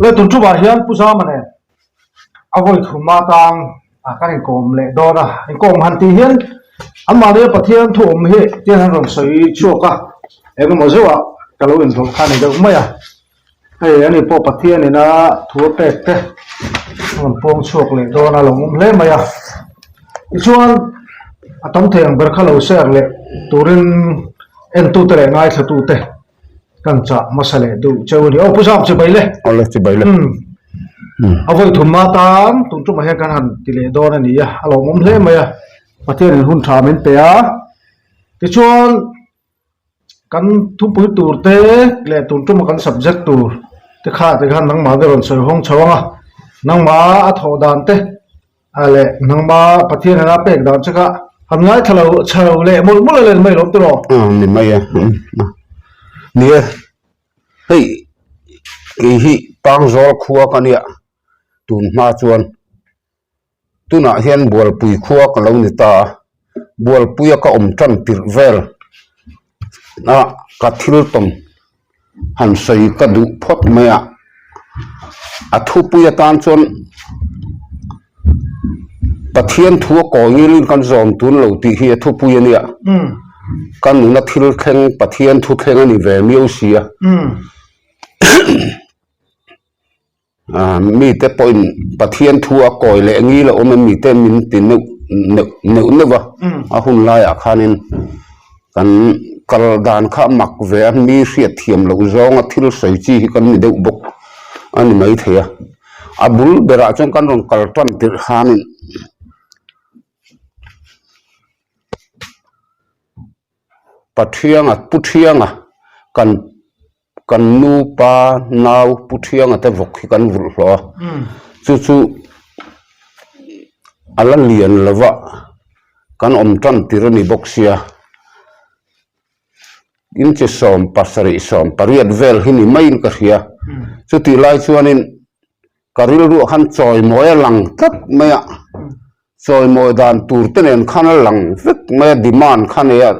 Le tun ṭumah hian Pu Zama nen a vawi thum atang kan inkawm leh dawn a, inkawm han tih hian anmahnia Pathian thu awm hi tiang hian rawn sawi chhuak a, engemaw zeuhah ka lo inzawlh kha a ni deuh mai a, hei ani pawh Pathianin a thu a pek te a rawn pawng chhuak leh dawn a lo awm hle mai a, tichuan a tam thei ang ber kha lo share leh turin entute leh ngaithlatute. Kan chah hmasa leh duh cheu a ni. Aw Pu Zam chibai le. Aw le chibai le. A vawi thum atan tun tumah hian kan han ti leh dawn a ni a, a lawmawm hle mai a. Pathianin hun tha min pe a. Tichuan kan thupui tur te leh tun tuma kan subject tur te kha te khan nangmah te rawn sawi hawng chho ang a. Nangmah a thawh dan te A leh nangma Pathian anga pek dan che kha han ngaithla lo chho leh mawlh mawlh a len mai lawm tiraw? Ni mai e. Ni e, hei kei hi Pangzawl khua ka nia tun hma chuan tunah hian Bualpui khua ka lo ni ta a, Bualpuia ka awm tan tirh vel a ka thil tawm han sawi ka duh phawt mai a, a thupui atan chuan Pathian thu a kawi ngilin kan zawm tun lo tih hi a thupui a nia, ka nuna thil thleng Pathian thu thleng a ni ve miau si a. Mite pawhin Pathian thu a kawi leh ngil a awm em mite min ti neuh neuh neuh neuh a, a hun laiah khanin kan kal dan kha a mak ve a, mi hriat thiam loh zawnga thil sawi chi hi kan ni deuh bawk a ni maithei a, a bul berah chuan kan rawn kal tan tirh khanin. Pathianga Pu Thianga kan kan nu pa nau Pu Thianga te vawk hi kan vulh hlawh a chu chu a la lian lo va kan awm tan tir a ni bawk sia inchi 70 80 vel hi ni maiin ka hria chutih lai chuanin ka rilruah khan chawimawi a lang tlat mai a. Chawimawi dan tur te nen khan a lang vek mai a, demand kha nei a,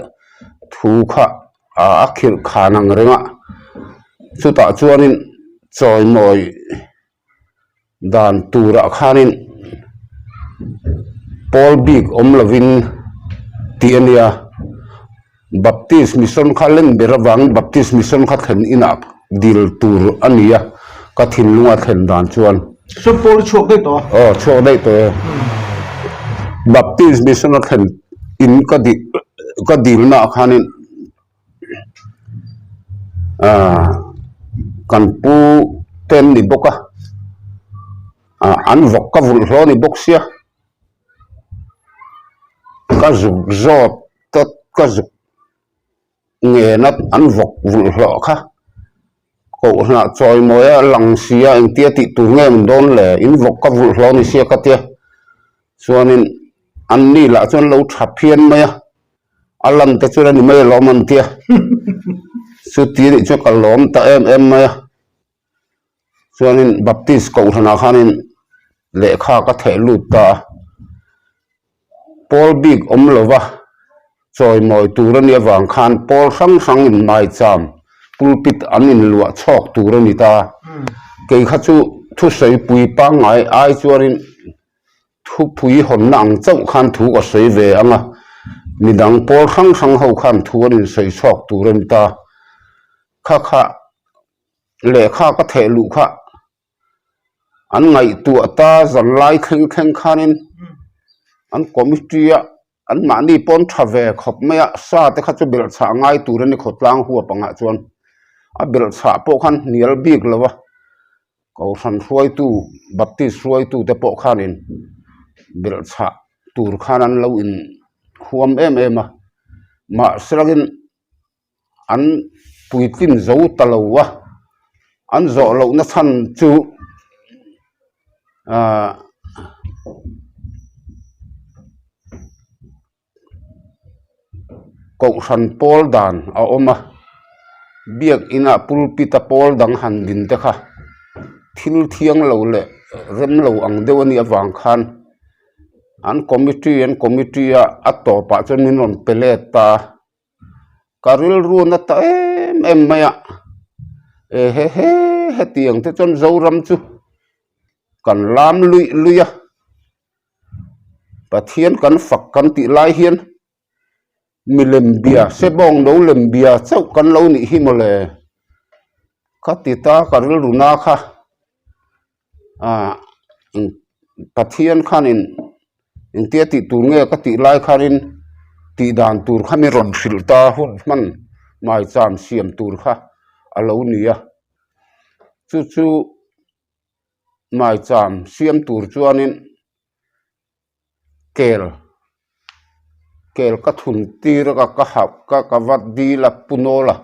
thu kha a khirh khan ang reng a, chutah chuanin chawimawi dan turah khanin pawl bik awm lovin tih a nia, Baptist Mission kha len ber avangin Baptist Mission kha thlen inah dil tur a ni a, ka thinlunga thlen dan chuan. Chuan Paul i chhuak daih tawh a? Aw, chhuak daih tawh e. Baptist Mission a thlen in ka dil ka dilna ah khanin ah kan pu te an ni bawk a, ah an vawk ka vulh hlawh a ni bawk sia, ka zuk zawt tawt ka zuk Ngena an vawk vulh hlawh kha kohna chawimawi a lang si a engtia tih tur nge an dawn le in vawk ka vulh hlawh ni sia ka tia chuanin an ni lah chuan lo tha phian mai a a lan te chuan a ni mai alawm an tia chuti nih chuan ka lawm ta em em mai a chuanin baptist kohhranah khanin lehkha ka theh lut ta a. Pawl bik awm lova chawimawi tur a nih avang khan pawl hrang hrang in maicham pulpit an inluah chhawk tur a ni ta. Kei kha chu thusawi pui pangngai ai chuanin thupui hawnna ang chauh khan thu ka sawi ve ang a, midang pawl hrang hrang ho khan thu an insawi chhawk tur a ni ta. Kha kha lehkha ka theh luh kha. An ngaihtuah ta zanlai thleng thleng khanin an committee a an mahni pawn tha ve khawp mai a sa te kha chu belh chhah ngai tur a ni khawtlang huap angah chuan a belh chhah pawh khan hnial bik lo a kohhran hruaitu baptist hruaitu te pawh khanin belh chhah tur khan an lo in huam em em a mahse langin. an puitlin zo ta lo a, an zawh lohna chhan chu ahh kohhran pawl dan a awm a, biakinah pulpit a pawl dang han din te kha thil thiang lo leh rem lo ang deuh a nih avang khan an committee an committee a a tawpah chuan min rawn pe let ta a. Ka rilru na ta em em mai a, e he he. hetiang te chuan Zoram chu kan lam luih luih a, Pathian kan fak kan tih lai hian milem bia sebawng lo lem bia chauh kan lo nih hi mawle ka ti ta ka rilru na kha ah Pathian khanin engtia tih tur nge ka tih lai khanin tih dan tur kha mi rawn hrilh ta hun hman maicham siam tur kha a lo ni a chu chu maicham siam tur chuanin kel kel ka thun tir a ka hauh ka ka va dil a punawl a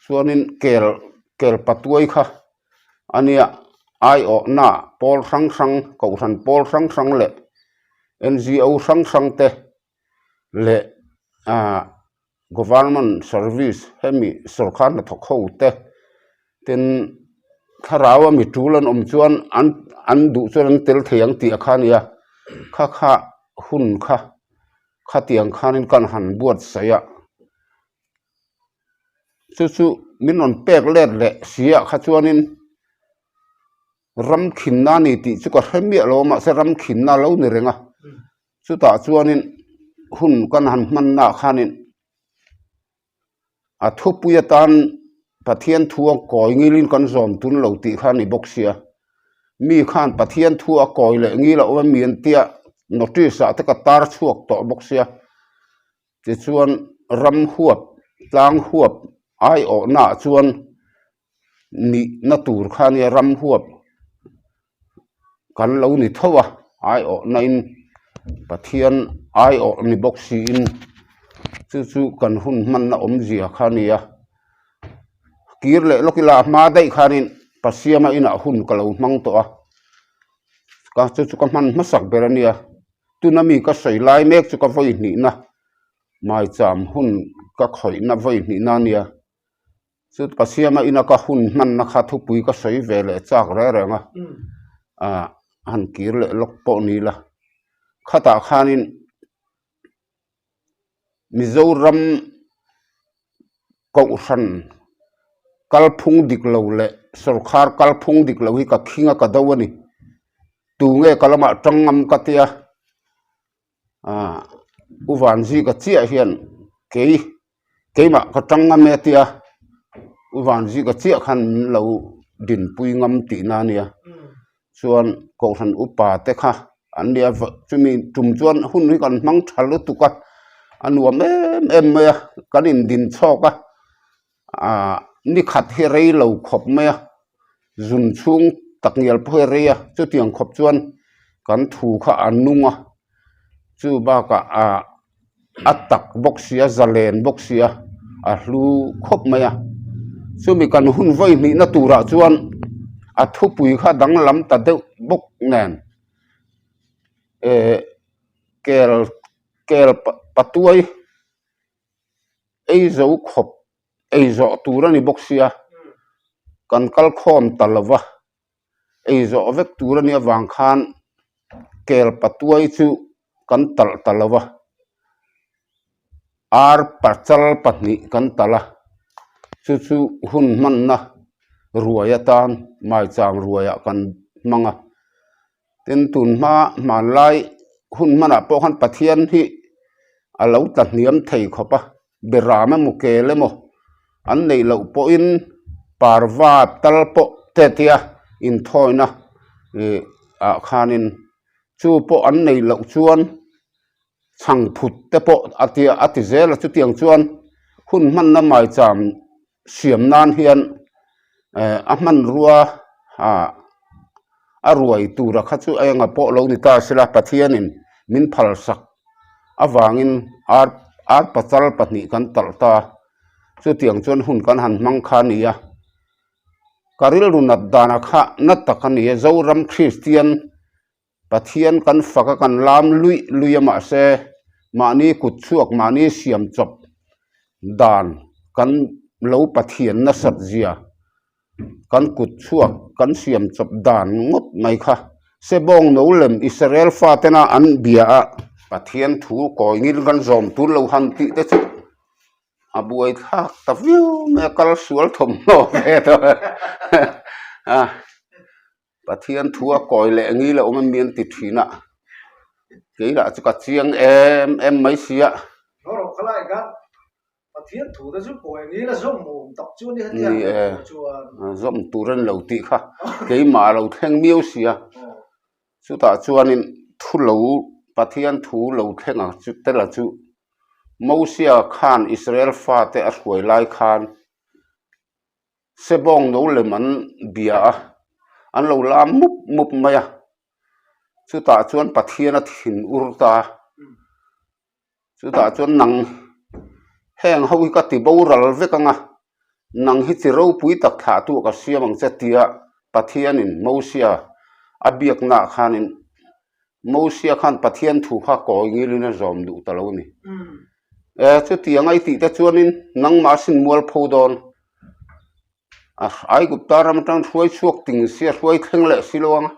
chuanin kel kel patuai kha a nia aiawhna pawl hrang hrang kohhran pawl hrang hrang leh N G O hrang hrang te leh ah government service hemi sawrkar hnathawk ho te tin thlarau a mi tul an awm chuan an an duh chuan an tel thei ang tih a kha a nia kha kha hun kha khatiang khanin kan han buatsaih a chu chu min rawn pek let leh si ah kha chuanin ram khinna a ni tih chu ka hre miah lo a mahse ram khinna a lo ni reng a. Chutah chuanin hun kan han hmannaah khanin a thupui atan Pathian thu a kawi ngilin kan zawm tun lo tih kha a ni bawk sia. Mi khan Pathian thu a kawi leh ngil a awm a mi an tia notice ah te ka tar chhuak tawh bawk sia. Tichuan ram huap tlang huap aiawhnaah chuan nihna tur kha nia ram huap kan lo ni tho a aiawhna in Pathian aiawh ni bawk siin chu chu kan hun hmanna awmzia kha a ni a kir leh lawk ila a hma daih khanin Pasiama inah hun ka lo hmang tawh a ka chu chu ka hman hmasak ber a nia tuna mi ka sawi lai mek chu ka vawi hnihna maicham hun ka khawihna vawi hnihna a nia. Chu Pasiama ina ka hun hmanna kha thupui ka sawi ve leh chak reng reng a, ah han kir leh lawk pawh ni la. Khatah khanin Mizoram Kohhran kalphung dik lo leh sawrkhar kalphung dik lo hi ka khing a ka do a ni. Tunge ka lamah tang ngam ka tia. Ah U Vanzika chiah hian kei keimah ka tang ngam e tia U Vanzika chiah khan min lo dinpui ngam tihna a nia chuan kohhran upa te kha an nia chumi tum chuan hun hi kan hmang tha lutuk a a nuam em em mai a kan indin chhawk a ah ni khat hi rei lo khawp mai a zun chhung tak ngial pawh hi a rei a chutiang khawp chuan kan thu kha a nung a chu bakah ah a tak bawk si a zalen bawk si a a hlu khawp mai a chumi kan hun vawi hnihna turah chuan a thupui kha danglam ta deuh bawk nen eh kel kel patuai ei zo khawp ei zawh tur a ni bawk sia kan kal khawm ta lo va ei zawh vek tur a nih avang khan kel patuai chu kan talh ta lo va ar pachal pahnih kan talh a chu chu hun hmanna ruai atan maichang ruaiah kan hmang a. Tin, tun hma hmanlai hun hmanah pawh khan Pathian hi a lo tla hniam thei khawp a, beram emaw kel emaw an neih loh pawhin parva tal pawh te tia inthawina ih ah khanin chu pawh an neih loh chuan chhang phut te pawh a tia a ti zel a chutiang chuan hun hmanna maicham siam nan hian eh a hmanrua ah a ruai tura kha chu enga pawh lo ni ta sela Pathianin min phalsak avangin ar ar pachal pahnih kan talh ta chutiang chuan hun kan han hmang kha a ni a ka rilru nat dana kha na tak a ni a Zoram Kristian Pathian kan fak a kan lam luih luih a mahse mahni kut chhuak mahni siam chawp dan kan lo Pathian nasat zia kan kut chhuak kan siam chawp dan ngawt mai kha Sebawng no lem Israel fatena an bia a Pathian thu kawi ngil kan zawm tur lo han tih te chu a buai thlak ta viau mai a kal sual thawmhnaw ve tawh. A Pathian thu a kawi leh ngil a awm a mi an ti thin a, kei lah chu ka chiang em em mai si a. Pathian thu te chu kawi ngil a zawm awm tak chu a ni hetiang Ni e, zawm tur a ni lo tih kha keimah a lo thleng miau si a, chutah chuanin thu lo Pathian thu lo thleng ang chu te la chu Mosia khan Israel fate a hruai lai khan Sebawng no lem an bia a, an lo lam mup mup mai a, chutah chuan Pathian a thin ur ta a, chutah chuan nang heng ho hi ka ti boral vek ang a, nang hi chi ropui tak thlah tu ah ka siam ang che tia Pathianin Mosia a biakna ah khanin Mosia khan Pathian thu kha kawi ngilin a zawm duh ta lo a ni. E, chutiang a i tih te chuanin nangmah sin mualpho dawn. A Aigupta ram atang hruai chhuak ting sia hruai thleng leh si lo ang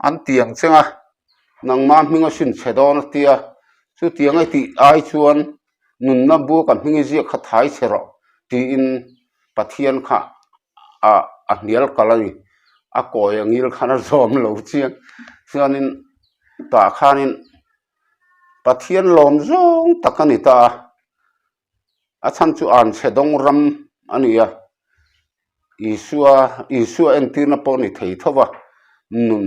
an tiang cheng a, nangmah hming a sin chhe dawn a tia. Chutiang a i tih ai chuan nunna bua ka hming i ziak kha thai chhe rawh tiin Pathian kha a a hnial kal a ni. A kawi a ngil khan a zawm lo chiang. Chuanin tah khanin Pathian lawm zawng tak a ni ta a, a chhan chu an chhe dawng ram a ni a, Isua Isua entirna pawh a ni thei tho va, nun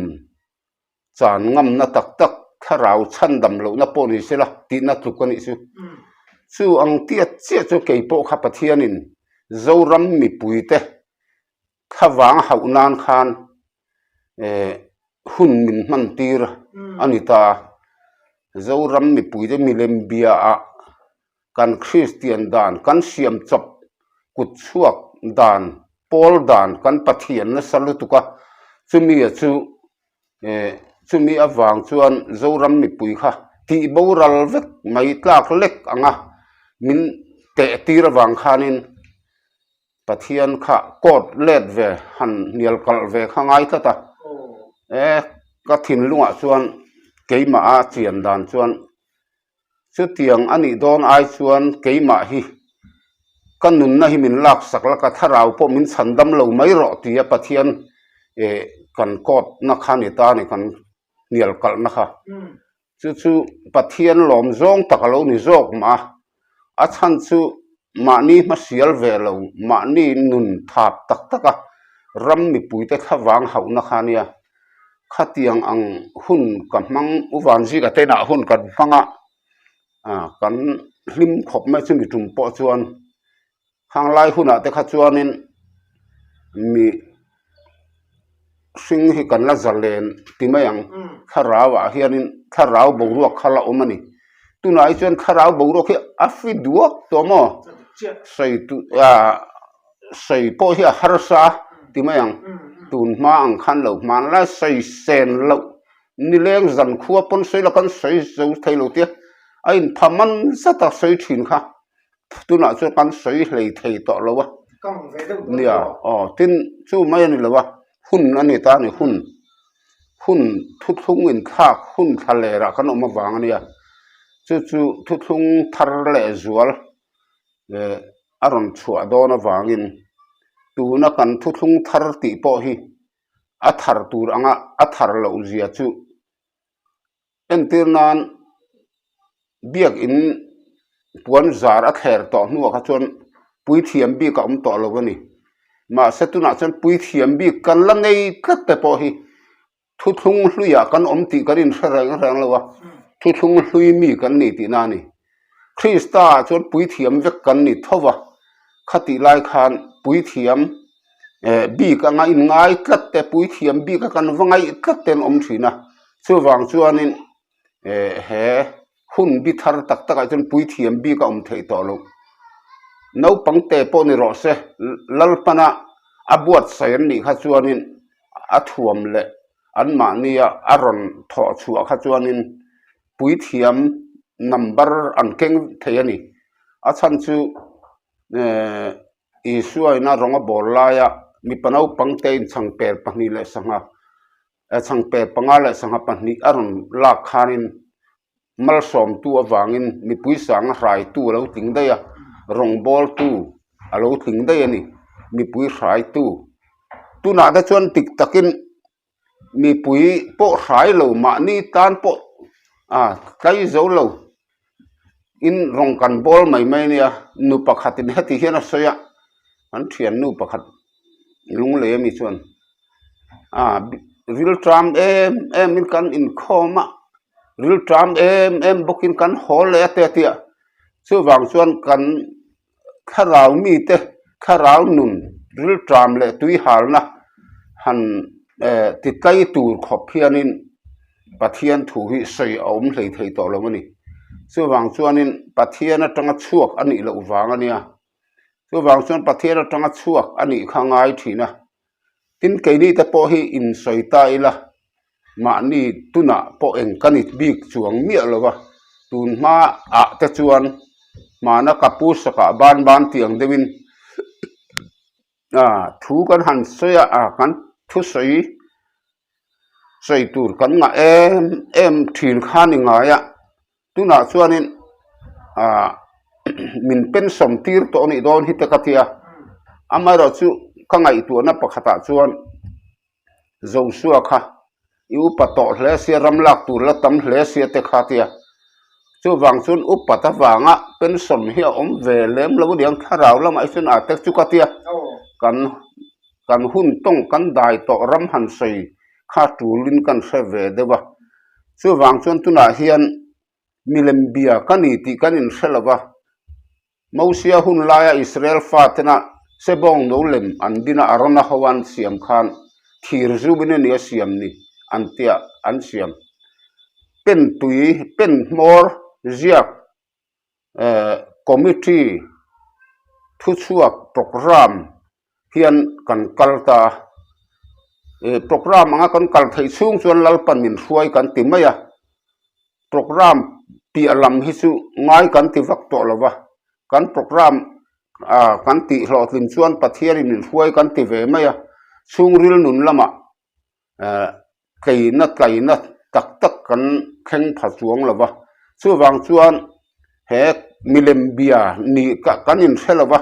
chan ngamna tak tak thlarau chhandam lohna pawh ni sela tihna tluk a nih chu. Chu ang tiat chiah chu kei pawh kha Pathianin Zoram mipuite thlavang hauh nan khan eh hun min hman tir a ni ta. Zoram mipuite milem bia ah kan Kristian dan kan siam chawp kut chhuak dan pawl dan kan Pathian nasa lutuk a, chumi a chu eh chumi avang chuan Zoram mipui kha tih boral vek mai tlak lek ang a min teh tir avang khanin Pathian kha court let ve han hnial kalh ve kha ngai tlat a, e ka thinlungah chuan keimah a chian dan chuan chutiang a nih dawn ai chuan keimah hi ka nunna hi min laksak la ka thlarau pawh min chhan dam lo mai rawh tia Pathian eh kan court na kha ni ta a ni kan hnial kalhna kha. Chu chu Pathian lawm zawng tak a lo ni zawk mah a, a chhan chu mahni hmasial ve lo, mahni nun thap tak tak a ram mipuite thlavang hauhna kha a nia. Khatiang ang hun ka hmang, U Vanzika te inah hun kan hmang a, kan hlim khawp mai chumi tum pawh chuan Khang lai hunah te kha chuanin mi hring hi kan la zalen ti mai ang thlarau ah hianin thlarau boruak kha la awm a ni tunah hi chuan thlarau boruak hi a fi duak tawh maw sawi tu ah sawi pawh hi a harsa ti mai ang tun hma ang khan lo hmanlai sawi sen loh nileng zan khua pawn sawi la kan sawi zo thei lo tia a inpha man zat a sawi thin kha. Tunah chuan kan sawi hlei thei tawh lo a, nia aw tin chu mai a ni lo a, hun a ni ta a ni hun hun thuthlung inthlak hun thla lerah kan awm avang a nia, chu chu thuthlung thar leh zual eh a rawn chhuah dawn avangin tuna kan thuthlung thar tih pawh hi a thar tur anga a thar loh zia chu. Entir nan biakin puan zar a thler tawh hnuah kha chuan puithiam bik a awm tawh lo a ni. Mahse tunah chuan puithiam bik kan la nei tlat te pawh hi thuthlung hluiah kan awm tih kan inhre reng reng lo a, thuthlung hlui mi kan ni tihna a ni. Krista ah chuan puithiam vek kan ni tho va, khatih lai khan puithiam eh bik anga inngai tlat te puithiam bik a kan va ngaih tlat te an awm thin a chuvang chuanin eh he hun bi thar tak tak ah chuan puithiam bik a awm theih tawh loh naupang te pawh ni rawh se lalpana a buatsaih an nih kha chuanin a thuam leh anmahnia a rawn thawh chhuah kha chuanin puithiam number an keng thei a ni a chhan chu eh. Isua ina rawng a bawl laia mipa naupang te in changper pahnih leh sangha eh changper panga leh sangha pahnih a rawn lak khanin malsawmtu avangin mipui sanga hraitu a lo tling daih a rawngbawltu a lo tling daih a ni mipui hraitu. Tunah te chuan tik takin mipui pawh hrai lo mahni tan pawh ah tlai zo lo in rawng kan bawl mai mai a nia nu pakhatin heti hian a sawi a an thiannu pakhat lunglei ami chuan ah rilṭam em em in kan inkhawm a rilṭam em em bawkin kan haw leh a te a ti a chuvang chuan kan thlarau mite thlarau nun rilṭam leh tuihalna han eh ti tlai tur khawp hianin Pathian thu hi sawi a awm hlei thei tawh lo a ni. Chuvang chuanin Pathian atanga chhuak a nih loh vang a nia. Chuvang chuan Pathian atanga chhuak a nih kha ngai thin a. Tin keini te pawh hi insawi ta ila mahni tunah pawh eng ka ni bik chuang miah lo va, tun hma ah te chuan hmana ka pu sakah ban ban tiang deuhin thu kan han sawi a, kan thusawi sawi tur kan ngah em em thin kha ni ngai a. Tunah chuanin ah min pension tir tawh a nih dawn hi te ka ti a, amaherawh chu ka ngaihtuahna pakhatah chuan Joshua kha i upa tawh hle sia ram lak tur la tam hle sia te kha tia, chuvang chuan upat avanga pension hi a awm ve lem lo aniang thlarau lamah hi chuan ah te chu ka tia, kan kan hun tawng kan dai tawh ram han sawi kha tulin kan hre ve deuh a. Chuvang chuan tunah hian milem bia ka ni tih kan inhre lo va, Mosia hun laia Israel fatena sebawng no lem an dina Arona ho an siam khan thir zumin a ni a siam ni an tia an siam. Pen tui, pen hmawr ziak Committee thuchhuak programme hian kan kal ta a, programme anga kan kal theih chhung chuan Lalpan min hruai kan ti mai a, programme piah lam hi chu ngai kan ti vak tawh lo va, kan programme ah kan tih hlawhtlin chuan Pathianin min hruai kan ti ve mai a, chhungril nun lamah tleina tlaina tak tak kan thleng pha chuang lo va, chuvang chuan he milem bia nih kan inhre lo va,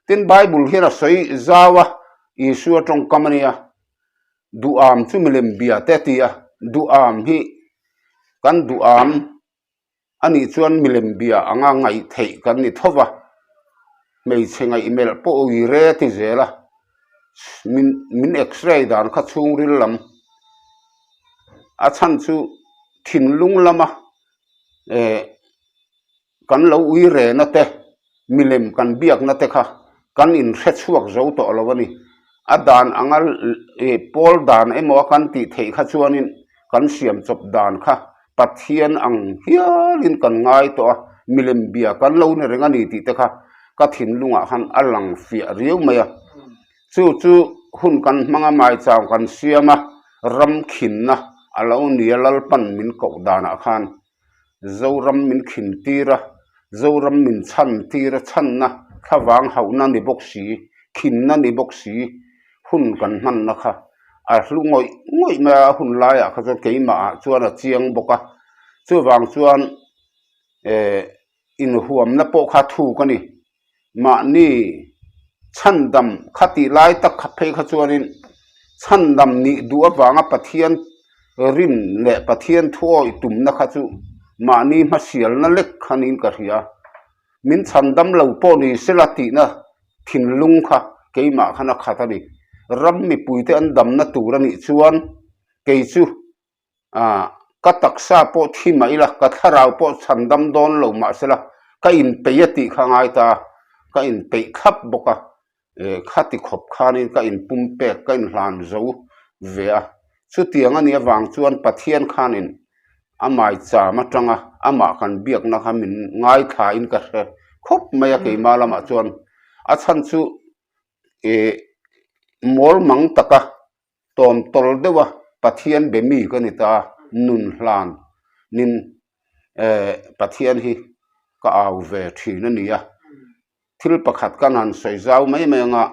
tin Bible hian a sawi zau a, Isua tawngkam a nia, duham chu milem bia te a ti a, duham hi kan duham. A nih chuan milem bia anga ngaih theih kan ni tho va, hmeichhe ngaihmelh pawh ui re ti zel a, min min x-ray dan kha chhungril lam a chhan chu thinlung lama eh kan lo ui rena te milem kan biakna te kha kan inhre chhuak zo tawh lo a ni. A dan anga ih pawl dan emaw a kan tih theih kha chuanin kan siam chawp dan kha Pathian ang hialin kan ngai tawh a, milem bia kan lo ni reng a ni tih te kha ka thinlungah khan a lang fiah riau mai a. Chu chu hun kan hmang a, maichang kan siam a, ram khinna a lo ni a, Lalpan min koh danah khan Zoram min khin tir a, Zoram min chhan tir a, chhanna thlavang hauhna ni bawk si, khinna ni bawk si hun kan hmanna kha a hlu ngawih ngawih mai a, a hun laiah kha chuan keimahah chuan a chiang bawk a, chuvang chuan eh inhuamna pawh kha thuk a ni. Mahni chhandam kha tih lai tak kha phei kha chuanin chhandam nih duh avanga Pathian rin leh Pathian thuawih tumna kha chu mahni hmasialna lek kha niin ka hria. Min chhandam lo pawh ni sela tihna thinlung kha keimah khan a khat a ni. Ram mipuite an damna tur a nih chuan kei chu ah ka taksa pawh thi mah ila, ka thlarau pawh chhandam dawn lo mahsela ka inpeih a tih kha a ngai ta a, ka inpeih thlap bawk a, eh khati khawp khanin ka inpumpek ka inhlan zo ve a. Chutiang a nih avang chuan Pathian khanin A maicham atanga amah kan biakna kha min ngaithlain ka hre khawp mai a keimah lamah chuan a chhan chu ih mawl mang taka tawm tawl deuha Pathian be mi ka ni ta a, nun hlan nin eh Pathian hi ka au ve thin a ni a. Thil pakhat kan han sawi zau mai mai anga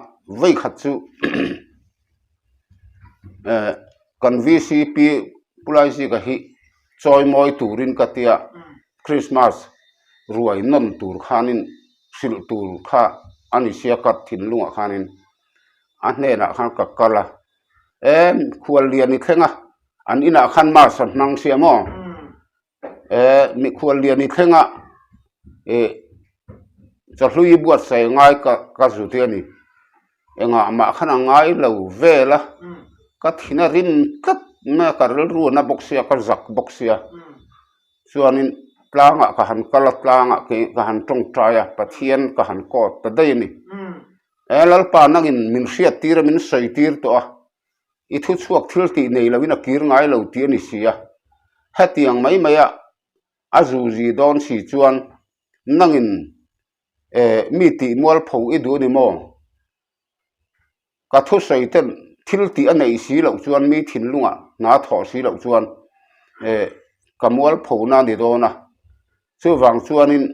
vei khat chu eh kan VCP Pu Laizika hi chawi mawi turin ka tia Christmas ruai nawn tur khanin hrilh tur kha a ni sia ka thinlungah khanin a hnenah khan ka kal a. E khuallian i thleng a, an inah khan mass an hmang sia maw? E mikhuallian i thleng a, e chawhlui i buatsaih ngai ka ka zut hi a ni. Engah mah khan a ngai lo vel a, ka thin a rim tlat mai a, ka rilru a na bawk sia, ka zak bawk sia. Chuanin tlangah ka han kal a, tlangah ka han tawngtai a, Pathian ka han kawt ta daih a ni. E Lalpa nangin min hriat tir a min sawi tir tawh a, i thu chhuak thil tih nei loin a kir ngai lo tih a ni si a. Hetiang mai mai a a zuzi dawn si chuan nangin e mi tih mualpho i duh a ni maw? Ka thusawi ten thil tih a neih si loh chuan mi thinlungah hna thawh si loh chuan e ka mualpho na a ni dawn a, chuvang chuanin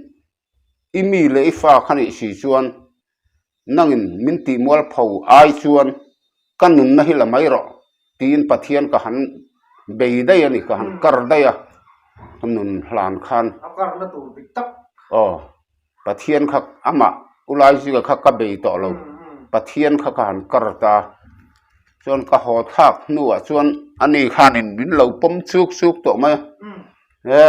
I mi leh i fa kha nih si chuan nangin min tih mualpho ai chuan ka nunna hi la mai rawh tiin Pathian ka han bei daih a ni, ka han kar daih a, ka nun hlan khan. A karna tur dik tak. Aw, Pathian kha amah Ulai Zika kha ka bei tawh lo, Pathian kha ka han kar ta. Chuan ka haw thlak hnuah chuan ani khanin min lo pawm chuk chuk tawh mai a, he.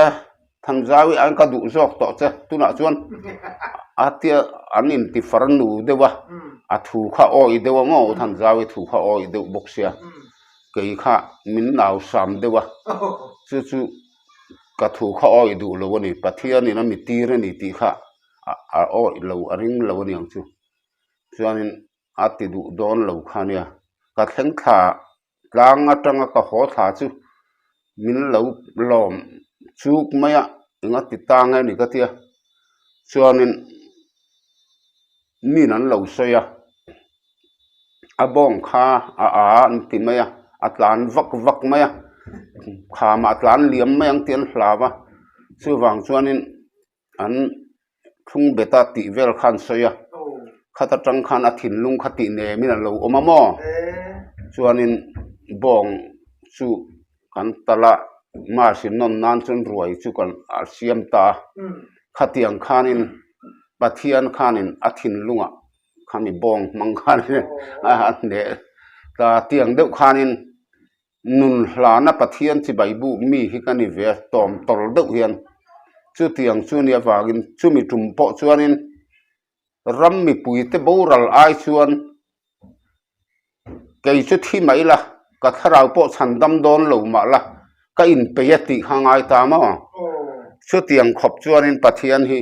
Thanzau hi an ka duh zawk tawh che tunah chuan a tia an inti far nu deuh a a thu kha awih deuh a maw Thanzau hi thu kha awih deuh bawk sia kei kha min nau sam deuh a chu chu ka thu kha awih duh lo a ni Pathianin a mi tir a ni tih kha a awih lo a ring lo a niang chu chuanin a ti duh dawn lo kha nia ka thleng thla Tlang atanga ka haw thla chu min lo lawm chuk mai a, enga ti ta nge ni ka tia. Chuanin min an lo sawi a, a bawng kha a a an ti mai a, a tlan vak vak mai a, khamah a tlan liam mai ang tih an hlau a, chuvang chuanin An thlung bet a tih vel kha an sawi a, khat atang khan a thinlung kha tih nemin a lo awm a maw? Chuanin bawng chu kan talh a, mass in nawn nan chuan ruai chu kan a siam ta a, khatiang khanin Pathian khanin a thinlungah khami bawng hmang khanin a hneh ta tiang deuh khanin Nun hlana Pathian chibai buk mi hi ka ni ve a, tawm tawr deuh hian. Chutiang chu ni avangin chumi tum pawh chuanin ram mipuite boral ai chuan kei chu thi mai la, ka thlarau pawh chhan dam dawn lo mah la, ka inpeih a tih kha ngai ta maw? Chutiang khawp chuanin Pathian hi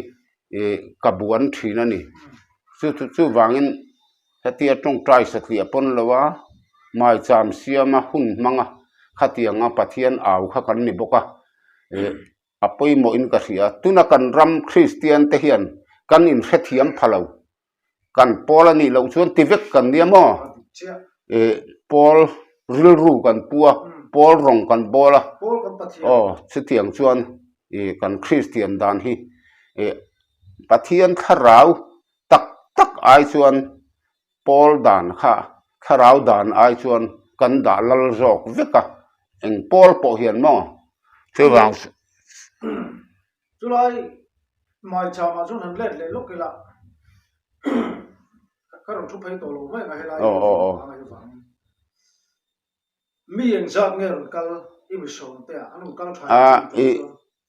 ih ka buan thin a ni. Chu chu chuvangin hetia tawngtai satliah pawn lo a, maicham siama hun hmanga khatianga Pathian au kha kan ni bawk a, ih a pawimawhin ka hria. Tuna kan ram Kristian te hian kan inhrethiam pha lo. Kan pawl a nih loh chuan ti vek kan nia maw? Ih pawl rilru kan pu a, pawl rawng kan bawl a, aw chutiang chuan ih kan Kristian dan hi ih Pathian thlarau tak tak ai chuan pawl dan kha thlarau dan ai chuan kan dah lal zawk vek a, eng pawl pawh hian maw? Chuvang Chulai maicham ah chuan han let leh lawk ila ka rawn thu phei tawh lo mai ang a helai hi mi engzat nge rawn kal i mi sawm te ah an rawn kal tha i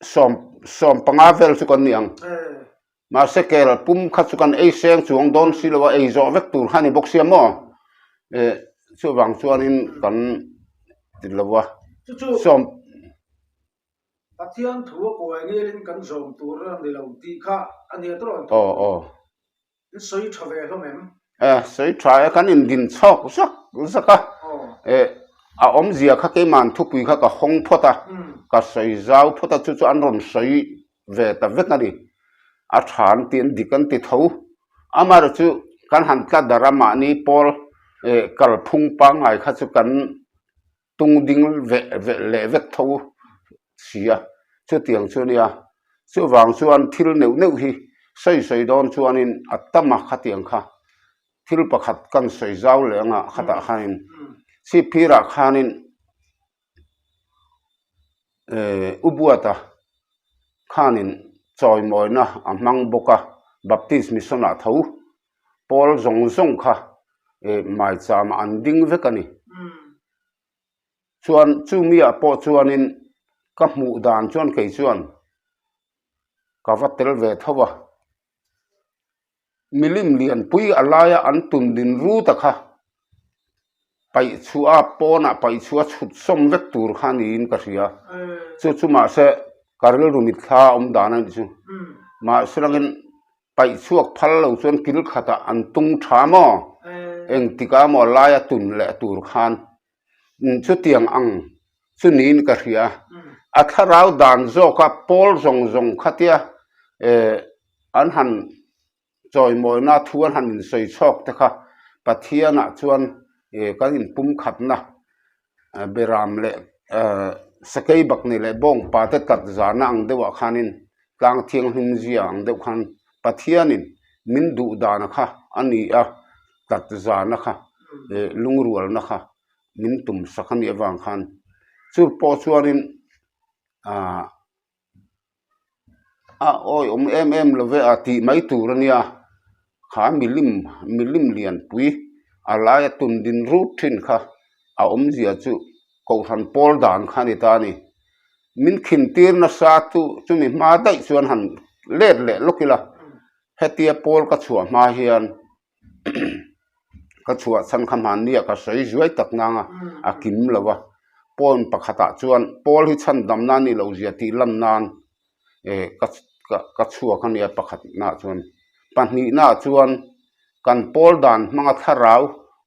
sawm sawm panga vel chu kan ni ang mahse kel pum kha chu kan ei seng chuang dawn si lo a ei zawh vek tur kha a ni bawk sia maw chuvang chuanin kan ti lo a sawm Pathian thu a kuai ngelin kan zawm tur a ni lo tih kha a nia tawh ang. Aw aw. In sawi tha ve hlawm em? E, sawi tha e, kan indin chhawk zak zak a. E, a awmzia kha keiman thupui kha ka hawng phawt a, ka sawi zau phawt a, chu chu an rawn sawi ve ta vek a ni. A tha an ti, an dik an ti tho. Amaherawhchu chu kan han tla darh a, mahni pawl kalphung pangngai kha chu kan tung ding veh veh leh vek tho si a, chutiang chu nia. Chuvang chuan thil neuh neuh hi sawi sawi dawn chuanin a tam a khatiang kha thil pakhat kan sawi zau leh anga khatah khanin chhip phirah khanin eh u Buata khanin chawimawina a hmang bawk a Baptist Mission ah tho pawl zawng zawng kha eh maicham ah an ding vek a ni. Chuan chumi ah pawh chuanin ka hmuh dan chuan kei chuan ka va tel ve tho a. Milim lianpui a laia an tun din rut a kha paih chhuah a pawnah paih chhuah a chhut sawm vek tur kha niin ka hria. Chu chu mahse ka rilru mitthla a awm dan a nih chu. Mahse langin paih chhuak phal lo chuan kil khatah an tung tha maw? Engtikah maw laia tun leh tur khan Chutiang ang chu niin ka hria. A thlarau dan zawka pawl zawng zawng khatia an han chawimawina thu an han insawi chhawk te kha Pathianah chuan kan inpumkhatna beram leh sakei bakni leh bawngpa te tlat zana ang deuhah khanin tlang thianghlim zia ang deuh khan Pathianin min duh dana kha a ni a, tlat zana kha eh lungrualna kha min tum sak a nih avang khan chu pawh chuanin ah a awihawm em em lo ve a tih mai tur a nia kha milim milim lianpui a laia tun din rut thin kha a awmzia chu kohhran pawl dan kha a ni ta a ni. Min khin tir nasa chu chumi hma daih chuan han let leh lawk ila hetia pawl ka chhuah hma hian ka chhuah chhan kha hmanni ah ka sawi zuai tak nang a a kim lo a point pakhatah chuan pawl hi chhan damna a nih loh zia tih lan nan eh ka ka chhuak a nia pakhatnaah chuan pahnihnaah chuan kan pawl dan hmanga thlarau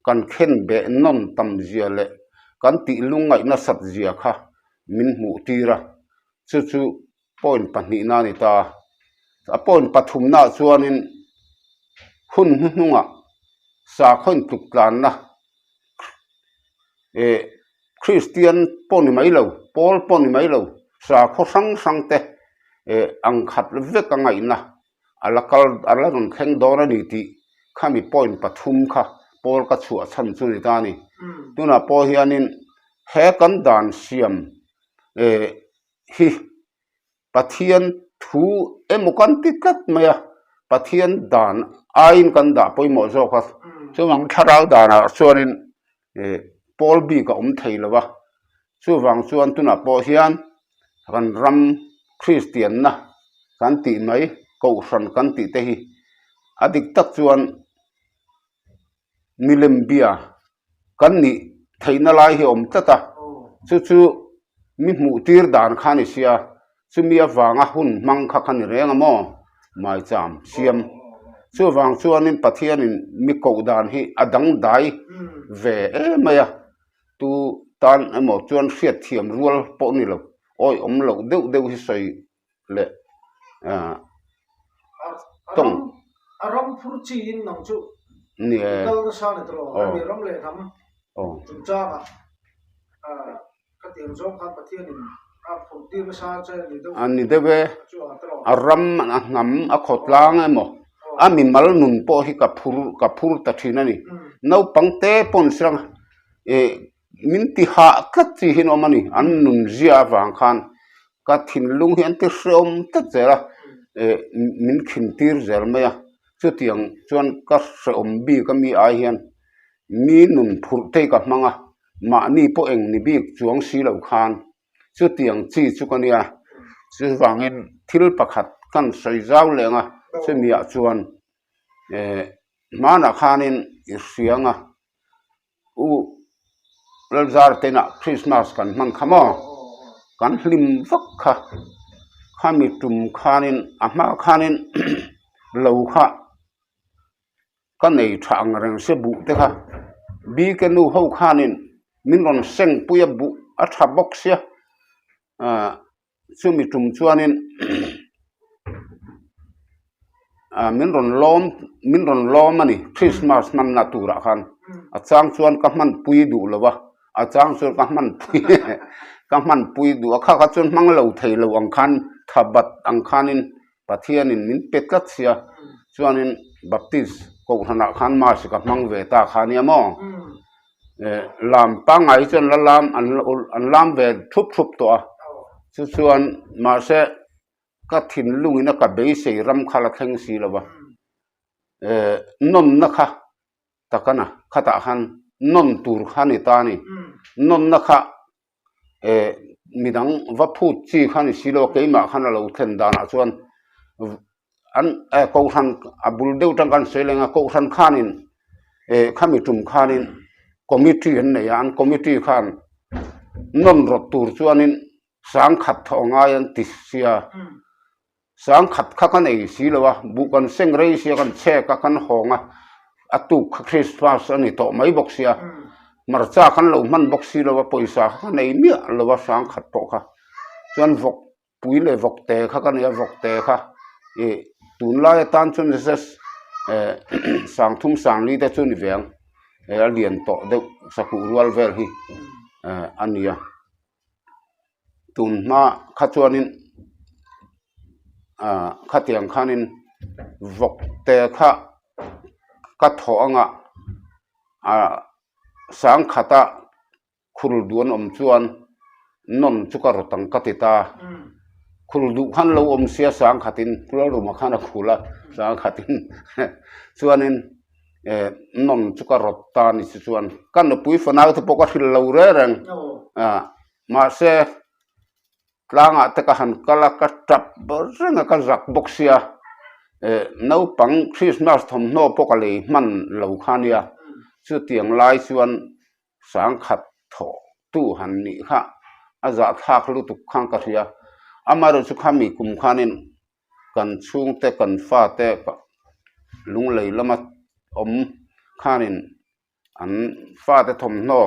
kan khen beh nawn tam zia leh kan tih lungngaih nasat zia kha min hmuh tir a chu chu point pahnihna a ni ta a point pathumnaah chuanin hun hnuhnungah sakhaw intluk tlanna eh Kristian pawh ni mai lo pawl pawh ni mai lo sakhaw hrang hrang te eh ang khat vek a ngaihna a la kal a la rawn thleng dawn a ni tih khami point pathum kha pawl ka chhuah chhan chu a ni ta a ni. Tunah pawh hianin he kan dan siam eh hi Pathian thu emaw kan ti tlat mai a, Pathian dan aiin kan dah pawimawh zawk a, chuvang thlarau danah chuanin ih pawl bik a awm thei lo va, chuvang chuan tunah pawh hian kan ram Kristianna kan tih mai Kohhran kan tih te hi a dik tak chuan milem bia kan nih theihna lai hi a awm tlat a, chu chu mi hmuh tir dan kha a ni sia, chumi avanga hun hmang kha kha ni reng a maw maicham siam. Chuvang chuanin Pathianin mi koh dan hi a dangdai ve em mai a, tu tan emaw chuan hriatthiam rual pawh a ni lo, awihawm loh deuh deuh hi sawi leh ah tawng a ram phur chi in nang chu ni e kal nasa ni tawh lo hemi ram leh hnam chungchang ah ah khatiang zawng khan Pathian in a phur tir nasa che ni deuh a ni deuh e a ram a hnam a khawtlang emaw a mimal nun pawh hi ka phur ka phur ta thin a ni naupang te pawn sirang eh min ti hah tlat chi hi an awm a ni an nun zia avang khan ka thinlung hi an ti hrehawm tlat zel a eh min khin tir zel mai a chutiang chuan ka hrehawm bik a mi ai hian mi nun phurh te hi ka hmang a mahni pawh eng ni bik chuang si lo khan chutiang chi chu ka nia chuvangin thil pakhat kan sawi zau leng a chumi ah chuan eh hmanah khanin i hriang a. U Lalzar tenah Christmas kan hman kha maw? Kan hlim vak kha. Khami tum khanin a hma khanin lo kha ka nei tha ang reng se buh te kha. Bike nu ho khanin min rawn seng pui a buh a tha bawk sia ah chumi tum chuanin ah min rawn lawm min rawn lawm a ni Christmas hmanna turah khan a chang chuan ka hmanpui duh lo va a chang chuan ka hmanpui ka hmanpui duh a kha kha chuan hmang lo thei lo ang khan tha bat ang khanin Pathianin min pe tlat sia chuanin Baptist kohhranah khan mass ka hmang ve ta kha nia maw. Eh lam pangngai hi chuan la lam an an lam ve thup thup tawh a chu chuan mahse ka thinlungin a ka beisei ram kha la thleng si lo va eh nawnna kha takana khatah khan nawn tur kha a ni ta a ni nawnna kha. Eh midang va phut chi kha ni si lo a, keimah khan a lo thlen danah chuan an eh kohhran a bul deuh tang khan sawi leng a, kohhran khanin eh khami tum khanin committee an nei a, an committee khan nawn rawt tur chuanin sangkhat thawh a ngai an ti sia. Sangkhat kha ka nei si lo a, buh kan seng rei sia kan chhek a, kan hawng a, a tuk kha Christmas a ni tawh mai bawk sia, hmarcha kan lo hman bawk si lo a, pawisa kha ka nei miah lo a sangkhat pawh kha, chuan vawk pui leh vawk te kha ka nei a, vawk te kha ih tunlai atan chuan just eh sangthum sangli te chu ni ve ang, eh a lian tawh deuh sakuh rual vel hi eh a nia. Tun hma kha chuanin ah khatiang khanin vawk te kha ka thawh anga ah sangkhata khur duh an awm chuan nawn chu ka rawt ang ka ti ta khur duh khan lo awm sia sangkhatin lalruma khan a khul a sangkhatin chuanin. Eh nawn chu ka rawt ta ni chu chuan ka nupui fanau te pawh ka hrilh lo reng reng ah mahse tlangah te ka han kal a ka tap reng a ka zak bawk sia eh naupang Christmas thawmhnaw pawh ka lei hman lo kha nia chutiang lai chuan sangkhat thawh tu han nih kha a zahthlak lutuk khan ka hria amaherawhchu chu khami kum khanin. Kan chhungte kan fate lunglei lama awm khanin an fate thawmhnaw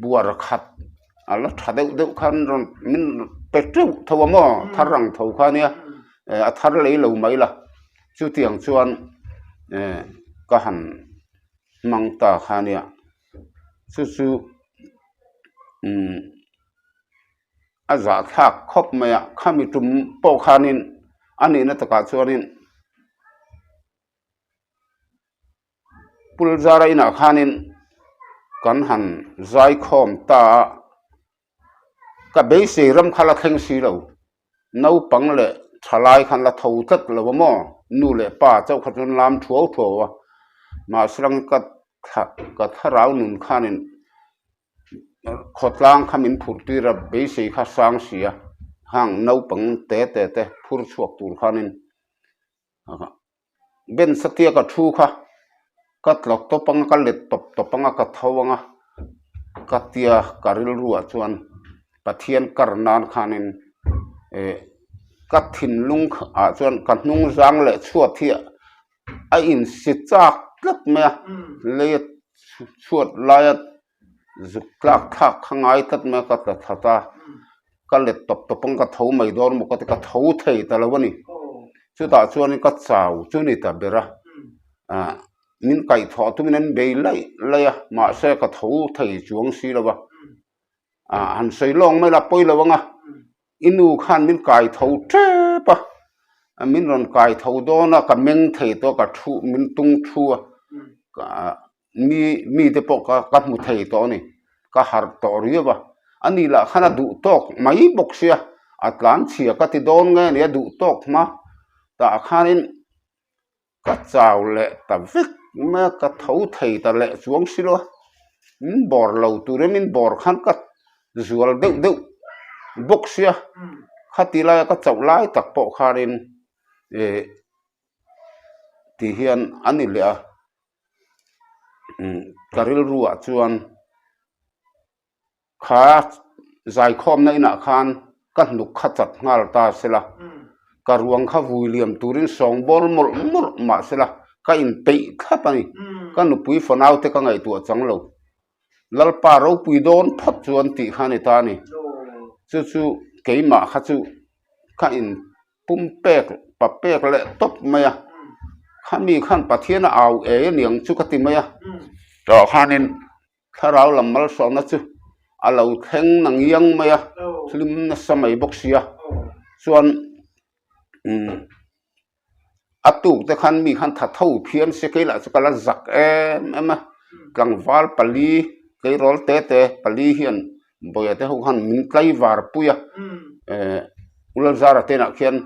buar khat a la tha deuh deuh khan rawn min pe teuh tho a maw thar ang tho kha nia eh a thar lei lo mai la chutiang chuan eh ka han hmang ta kha nia chu chu umm. A zahthlak khawp mai a, khami tum pawh khanin a nihna takah chuanin Pulzara inah khanin kan han zaikhawm ta a, ka beisei ram kha la thleng si lo, naupang leh thalai khan la tho tlat lo a maw, nu leh pa chauh kha chuan lam thuau thuau a, mahse ka ka thlarau nun khanin. Khawtlang kha min phurh tir a, beisei kha sang si a, hang naupang te te te phur chhuak tur khanin bench a tia ka thu kha ka tla tawp ang a, ka let tawp tawp ang a, ka tho ang a, ka tia ka rilruah chuan Pathian kar nan khanin eh ka thinlung ah chuan ka hnung zang leh chhuat hi a insi chak tlat mai a lei a chhuat laia zuk tlak thlak kha ngai tlat mai a ka tla that a ka let tawp tawp ang ka tho mai dawn maw ka ti ka tho thei ta lo a ni chutah chuanin ka chau chu ni ta ber a ah min kaihthawh tumin an bei laih laih a mahse ka tho thei chuang si lo va ah han sawi lawng mai la pawi lo ang a. I nu khan min kai tho tep a, min rawn kai tho dawn a, ka meng thei tawh a, ka thu min tung thu a, mi mite pawh ka ka hmu thei tawh a ni, ka harh tawh riau a, a ni lah khan a duh tawk mai bawk sia, a tlan chhia ka ti dawn nge ni a duh tawk hma tah khanin. Ka chau leh ta vek mai a, ka tho thei ta leh chuang si lo a, min bawr lo turin min bawr khan ka zual deuh deuh bawk sia, khati laia ka chauh lai tak pawh khanin ih ti hian a ni leh a, umm ka rilruah chuan. Kha zaikhawmna inah khan ka hnuk kha chat nghal ta sela, ka ruang kha vui liam turin sawngbawl mawlh mawlh mah sela ka inpeih thlap a ni. Ka nupui fanaute ka ngaihtuah chang lo. Lalpa ropui dawn phawt chuan tih kha a ni ta a ni. Chu chu keimah kha chu ka in pum pek pa pek leh tawp mai a, khami khan Pathian a au ei aniang chu ka ti mai a. Tah khanin Thlarau lam malsawmna chu a lo thleng na ngiang mai a, hlim nasa mai bawk si a, chuan umm a tuk te khan mi khan tha tho phian se kei lah chu ka la zak em em a, tlangval pali tleirawl te te pali hian bawia te ho khan min tlaivar pui a, eh u Lalzara te inah khian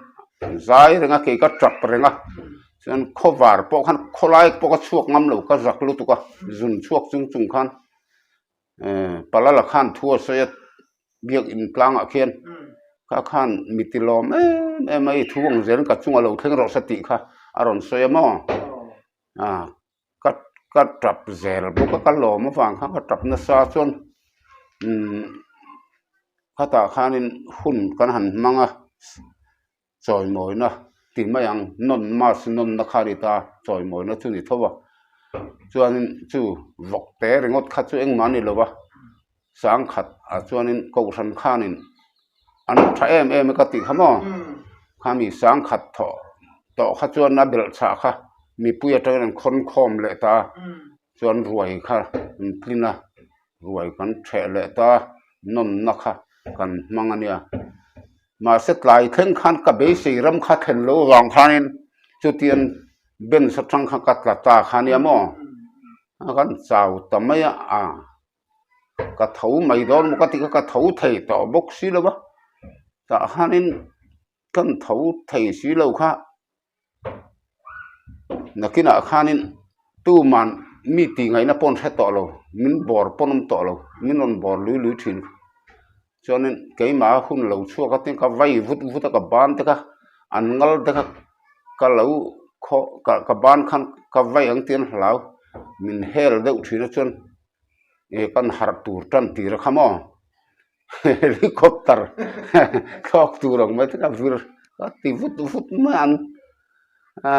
an zai reng a kei ka tap reng a. Chuan khawvar pawh khan khawlai pawh ka chhuak ngam lo ka zak lutuk a zun chhuak chung chung khan. Palala khan thu a sawi a biak in tlangah khian kha khan mi ti lawm em em a i thu ang zel ka chunga lo thleng rawh se tih kha a rawn sawi a maw a ka ka tap zel bawk a ka lawm avang khan ka tap nasa chuan umm khatah khanin hun kan han hmang a. Chawimawina ti mai ang, nawn mass nawnna kha a ni ta, chawimawina chu ni tho a. Chuanin chu vawk te ringawt kha chu engmah a ni lo va, sangkhat ah chuanin kohhran khanin an tha em em a ka tih kha maw? Khami sangkhat thawh tawh kha chuan a belh chhah kha mipui atangin an khawn khawm leh ta a, chuan ruai kha an tlin a. Ruai kan ṭheh leh ta nawnna kha kan hmang a nia. Mahse tlai thleng khan ka beisei ram kha thlen lo vang khanin chutiang bench aṭang kha ka tla ta kha nia maw? A kan chau ta mai a, a ka tho mai dawn maw ka ti kha ka tho thei tawh bawk si lo va, tah khanin kan tho thei si lo kha. Nakinah khanin tuman mi tih ngaihna pawh an hre tawh lo, min bawr pawn awm tawh lo, min rawn bawr lui lui thin. Chuanin keimah hun lo chhuak a tin ka vai vut vut a ka ban te kha an ngal te kha ka lo khaw ka ban khan ka vai ang tih an hlau min hel deuh thin a chuan eh kan harh tur tan tir a kha maw. Helicopter thlawk tur ang mai te ka vir ka ti vut vut mai ang a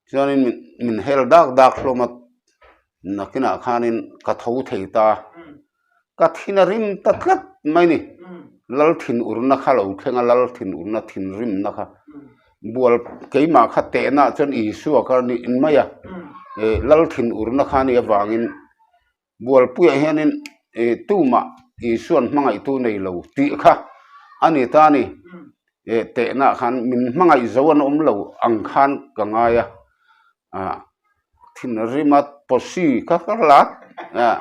chuanin min hel dak dak hlawm a nakinah khanin ka tho thei ta ka thin a rim ta tlat mai ni lal thin urna kha lo thleng a lal thin urna thinrimna kha bual keimah kha tehna ah chuan Isua kha a ni mai a eh lal thin urna kha a nih avangin. Bualpuiah hianin ih tumah Isua'n hmangaihtu nei lo tih kha a ni ta a ni. Ih tehnaah khan min hmangaih zo an awm lo ang khan ka ngai a, ah thinrima pawsi kha ka la ah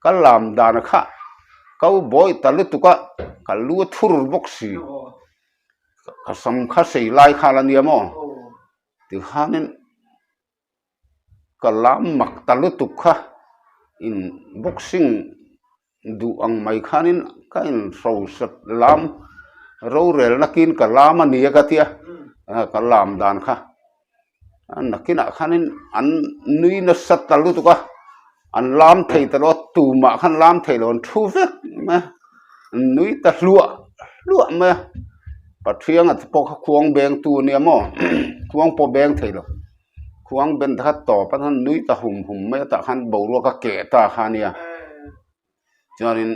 ka lam dan kha ko bawi ta lutuk a, ka lu a thur bawk si. Ka sam kha sei lai kha la nia maw? Tikhanin. Ka lam mak ta lutuk kha in boxing duh ang mai khanin ka inhrosa lam rorelna kin ka lam a nia ka tia ka lam dan kha nakinah khanin an nui nasa ta lutuk a an lam thei ta lo a tumah khan lam thei lo an thu vek mai a an nui ta hluah hluah mai a Pathianga te pawh kha khuang bengtu a nia maw khuang pawh beng thei lo. Khuang ben kha tawp a khan nui ta hum hum mai a tah khan boruak a keh ta kha a nia chuanin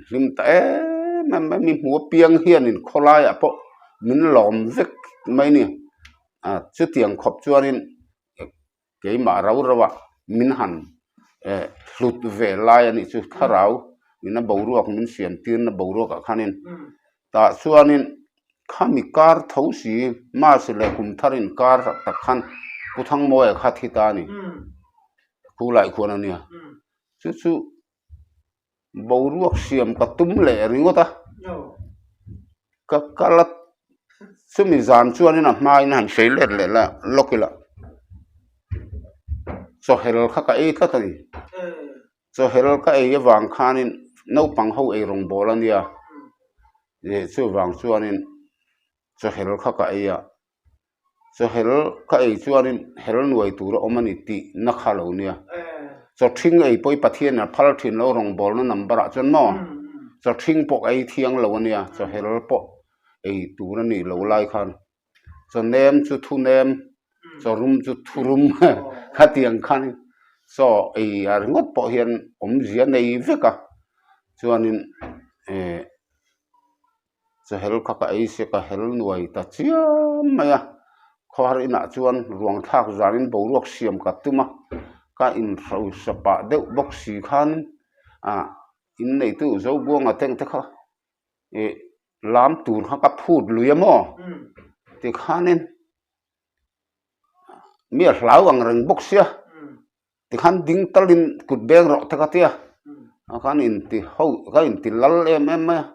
hlim ta em em mai mi hmu apiang hianin khawlaiah pawh min lawm vek mai a ni a chutiang khawp chuanin keimah rau rau ah min han eh hlut ve lai a nih chu thlarau ina boruak min siam tirna boruak ah khanin tah chuanin Khami kar tho si March leh kum thar in kar tak tak khan Pu Thangmawia kha thi ta a ni. Khu lai khuan a nia. Chu chu boruak siam ka tum leh ringawt a. Ka kal a chumi zan chuanin a hmain han sawi let leh la lawk ila chawhel kha ka ei tlat a ni. Chawhel ka ei avang khanin naupang ho ei rawngbawl a nia. Leh chuvang chuanin chawhel kha ka ei a, chawhel ka ei chuanin hel nuai tur a awm a ni tih na kha lo nia. Chawthing ei pawh i Pathian a phal thin lo rawngbawlna number ah chuan maw chawthing pawh ka ei thiang lo a nia, chawhel pawh ei tur a nih loh lai khan chawnem chu thu nem, chawrum chu thu rum khatiang khan chaw ei a ringawt pawh hian awmzia nei vek a chuanin eh chawhel kha ka ei se ka hel nuai ta chiam mai a khawhar inah chuan ruang thlak zanin boruak siam ka tum a ka inhrosa pah deuh bawk si khan ah inneitu Zobuanga te ang te kha ih lam tur kha ka phut lui a maw tikhanin mi a hlau ang reng bawk sia tikhan ding talin kut beng rawh te ka tia a khan inti ho ka inti lal em em mai a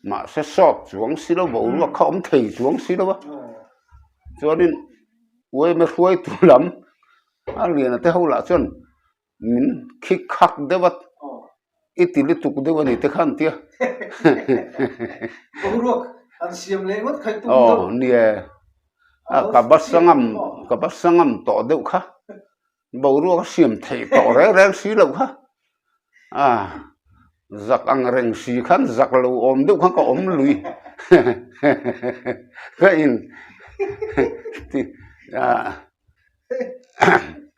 mahse sawt chuang si lo boruak kha awm thei chuang si lo a chuanin uaime hruaitu lam a liana te ho lah chuan. Min khik khak deuh a, i ti lutuk deuh a ni te khan tia. Boruak an siam leh ngawt kha i tum deuh. Aw nia, ka basa ngam, ka basa ngam tawh deuh kha. Boruak a siam theih tawh reng reng si loh kha. A zak ang reng si khan zak lo awm deuh khan ka awm lui. Ka in ti a.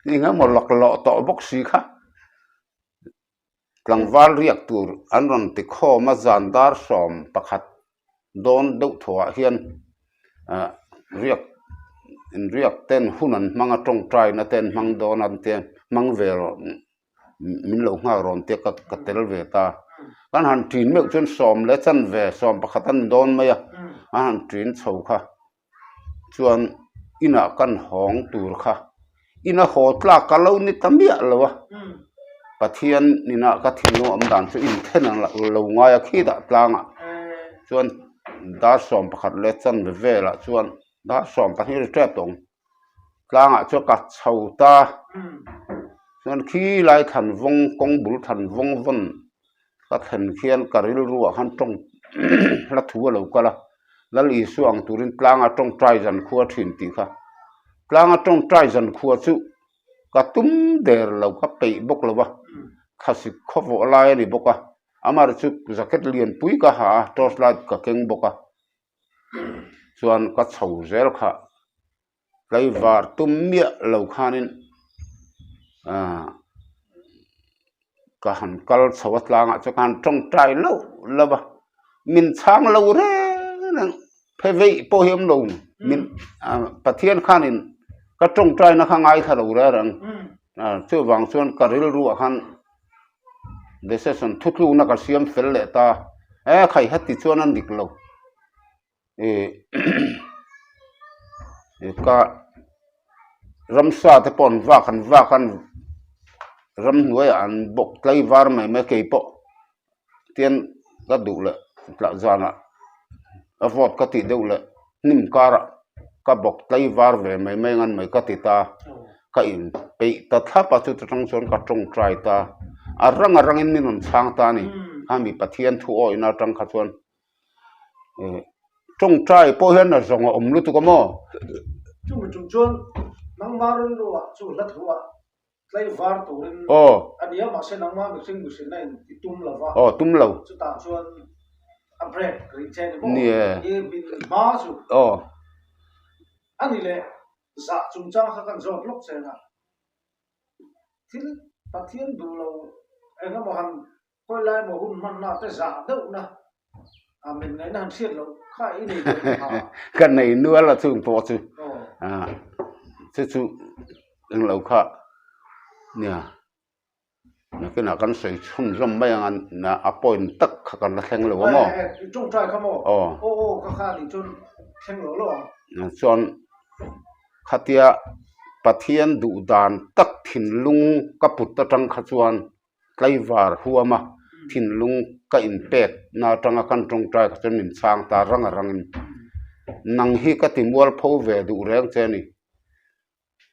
Engemaw laklawh tawh bawk si kha tlangval riak tur an rawn ti khawm a zan dar 11 dawn deuh thuah hian ah riak inriak ten hun an hmang a tawngtaina te an hmang dawn a an tia hmang ve rawh min lo nghak rawn tia ka ka tel ve ta kan han ṭin meuh chuan sawm leh chanve 11 an ni dawn mai a an han ṭin chho kha. Chuan inah kan hawng tur kha ina haw tlak ka lo ni ta miah lo a, Pathian inah ka thinlung awm dan chu inthen ang lo ngai a khitah tlangah chuan dar 11 leh chanve velah chuan dar 12 ri tep tawh ang tlangah chuan ka chho ta chuan khilai thlan vawng kawng bul thlan vawng vawn Ka thlen khian ka rilruah khan tawng hla thu a lo kal a, Lal Isua ang turin tlanga tawngtai zan khua thin tih kha. Tlanga tawngtai zan khua chu ka tum der lo, ka peih bawk lo va, thlasik khawvawh lai a ni bawk a, amaherawhchu chu jacket lianpui ka ha a, torch light ka keng bawk a, chuan ka chho zel kha. Tlaivar tum miah lo khanin aah ka han kal chho a tlangah chuan ka han tawngtai loh loh a min chhang lo reng reng phe veih pawh hi a awm lo min ah Pathian khanin ka tawngtaina kha ngaithla lo reng reng ah chuvang chuan ka rilruah khan decision thutlukna ka siam fel leh ta e khai heti chuan a dik lo. Ka ramsa te pawh an vak an vak a ramhnuaiah an bawk tlaivar mai mai kei pawh tian ka duh leh tlah zanah a vawt ka tih deuh leh hnim karah ka bawk tlaivar ve mai mai ngan mai ka ti ta ka in peih ta thlap a chuta tang chuan ka tawngtai ta a rang a rangin min rawn chhang ta a ni khami Pathian thu awihna atang kha chuan. Tawngtai pawh hian a zawng a awm lutuk a maw? Chumi chung chuan nangma rilruah chu hla thuah tlaivar turin a ni a, mahse nangma mihring mihrinna in i tum lo va. Aw, tum lo. Chutah chuan a break rih che a ni maw? Ni e. I min hma chu. Aw. A ni leh zah chungchang kha kan zawt lawk chen a, thil Pathian duh lo eng emaw han Khawi lai maw hun hmanna te zah deuhna a min ngaihna han hriat loh kha i nei deuh kha. Ka nei nual a chung pawh chu chu chu englo kha nia nakinah kan sawi chhunzawm mai ang a a point tak kha kan la thleng lo a maw. I tawngtai kha maw? Aw aw ka kha nih chuan thleng lo lo ang. Chuan khatia Pathian duh dan tak thinlung ka put atang kha chuan Tlaivar huama thinlung ka inpek na atanga kan tawngtai kha chuan min chhang ta rang a rangin nang hi ka ti mualpho ve duh reng che a ni.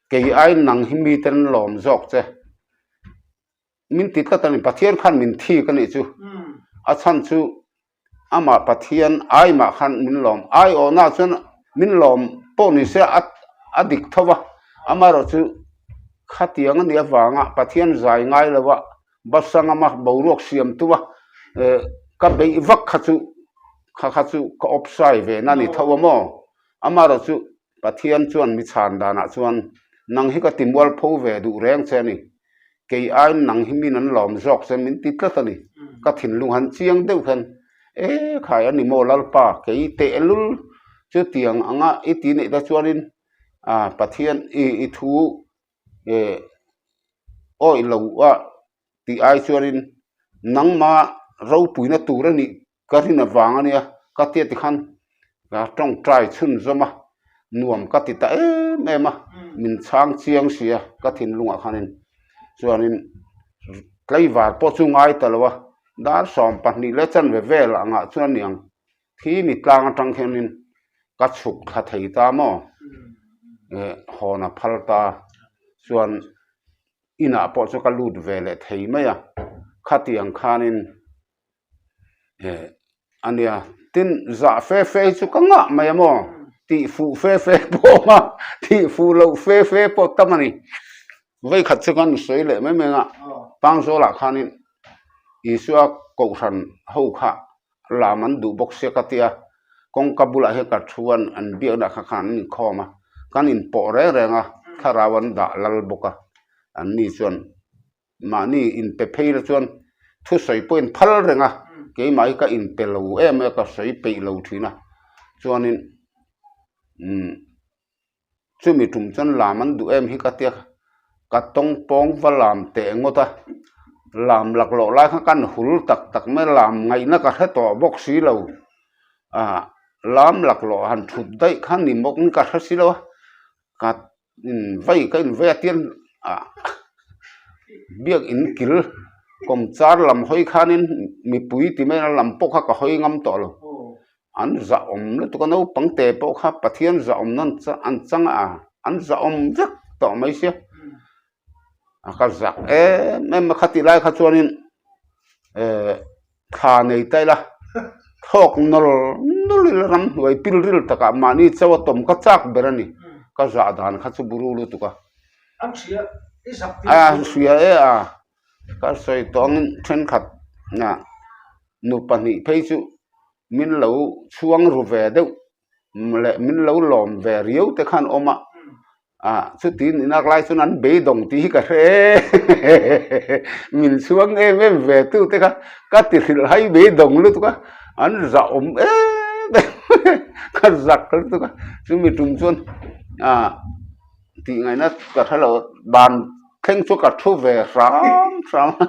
Kei aiin nang hi mite an lawm zawk che. Min ti tlat a ni. Pathian khan min thik a nih chu. A chhan chu Amah Pathian aimah khan min lawm. Aiawhna chuan min lawm pawh ni se a a dik tho va, amaherawh chu khatiang a nih avanga Pathian zai ngai lo a, basa ngama boruak siam tum a, eh ka beih vak kha chu kha kha chu ka awpsai ve na ni tho a maw? Amaherawh chu Pathian chuan mi chhan danah chuan nang hi ka ti mualpho ve duh reng che a ni. Kei aiin nang hi min an lawm zawk che min ti tlat a ni. Ka thinlung han chiang deuh hian e khai a ni maw Lalpa kei tehlul chutiang anga i ti neih te chuanin ah Pathian i i thu eh awih lo a tih ai chuanin nangma ropuina tur a nih Ka rin avang a nia, ka tia tikhan ka tawngtai chhunzawm a, nuam ka ti ta em em a, min chhang chiang si a ka thinlungah khanin chuanin tlaivar pawh chu ngai ta lo a, dar 12 leh chanve vel angah chuan niang khi mi tlang atang khianin ka chhuk thla thei ta maw, eh hawn a phal ta chuan. Inah pawh chu ka lut ve leh thei mai a, khatiang khanin eh a nia tin zah fe fe hi chu ka ngah mai a maw tih fuh fe fe pawh a awm a tih fuh loh fe fe pawh tam a ni vawikhat chu kan sawi leh mai mai ang a Pangzawlah khanin Isua kohhran ho kha lam an duh bawk sia ka tia kawngka bulah hian ka thu a an biakna kha khan an inkhawm a kan inpawh reng reng a thlarau an dah lal bawk a an ni chuan mahni inpe phei la chuan thusawi pawh in phal reng a keimah hi ka inpe lo em a ka sawi peih lo thin a chuanin umm. Chumi tum chuan lam an duh em hi ka tia, ka tawng pawng va lam teh ngawt a, lam laklawh lai kha kan hul tak tak mai a, lam ngaihna ka hre tawh bawk si lo, ah lam laklawh han thut daih kha ni bawk in ka hre si lo a, ka invei ka invei a tian ah biak in kil kawmchar lam hawi khanin mipui ti mai a lam pawh kha ka hawi ngam tawh lo. An zahawm lutuk a, naupang te pawh kha Pathian zahawm nan an chang a, an zahawm vek tawh mai sia. A ka zak em em a, khatih lai kha chuanin eh thla nei ta ila, thawk nawl nawl ila ramhnuai pilril takah mahni chauh a tawm ka chak ber a ni, ka zah dan kha chu buru lutuk a. An hria, i zak tih A hria e a, ka sawi tawh angin thenkhat nu pahnih phei chu min lo chhuang ru ve deuh leh min lo lawm ve riau te khan awm a ah chuti ni nak lai chuan an beidawng tih hi ka hre min chhuang em em ve tu te kha ka ti hrilh hai beidawng lutuk a an zahawm em em ka zak lutuk a chumi tum chuan ah tih ngaihna ka hre lo ban thleng chu ka thu ve hram hram a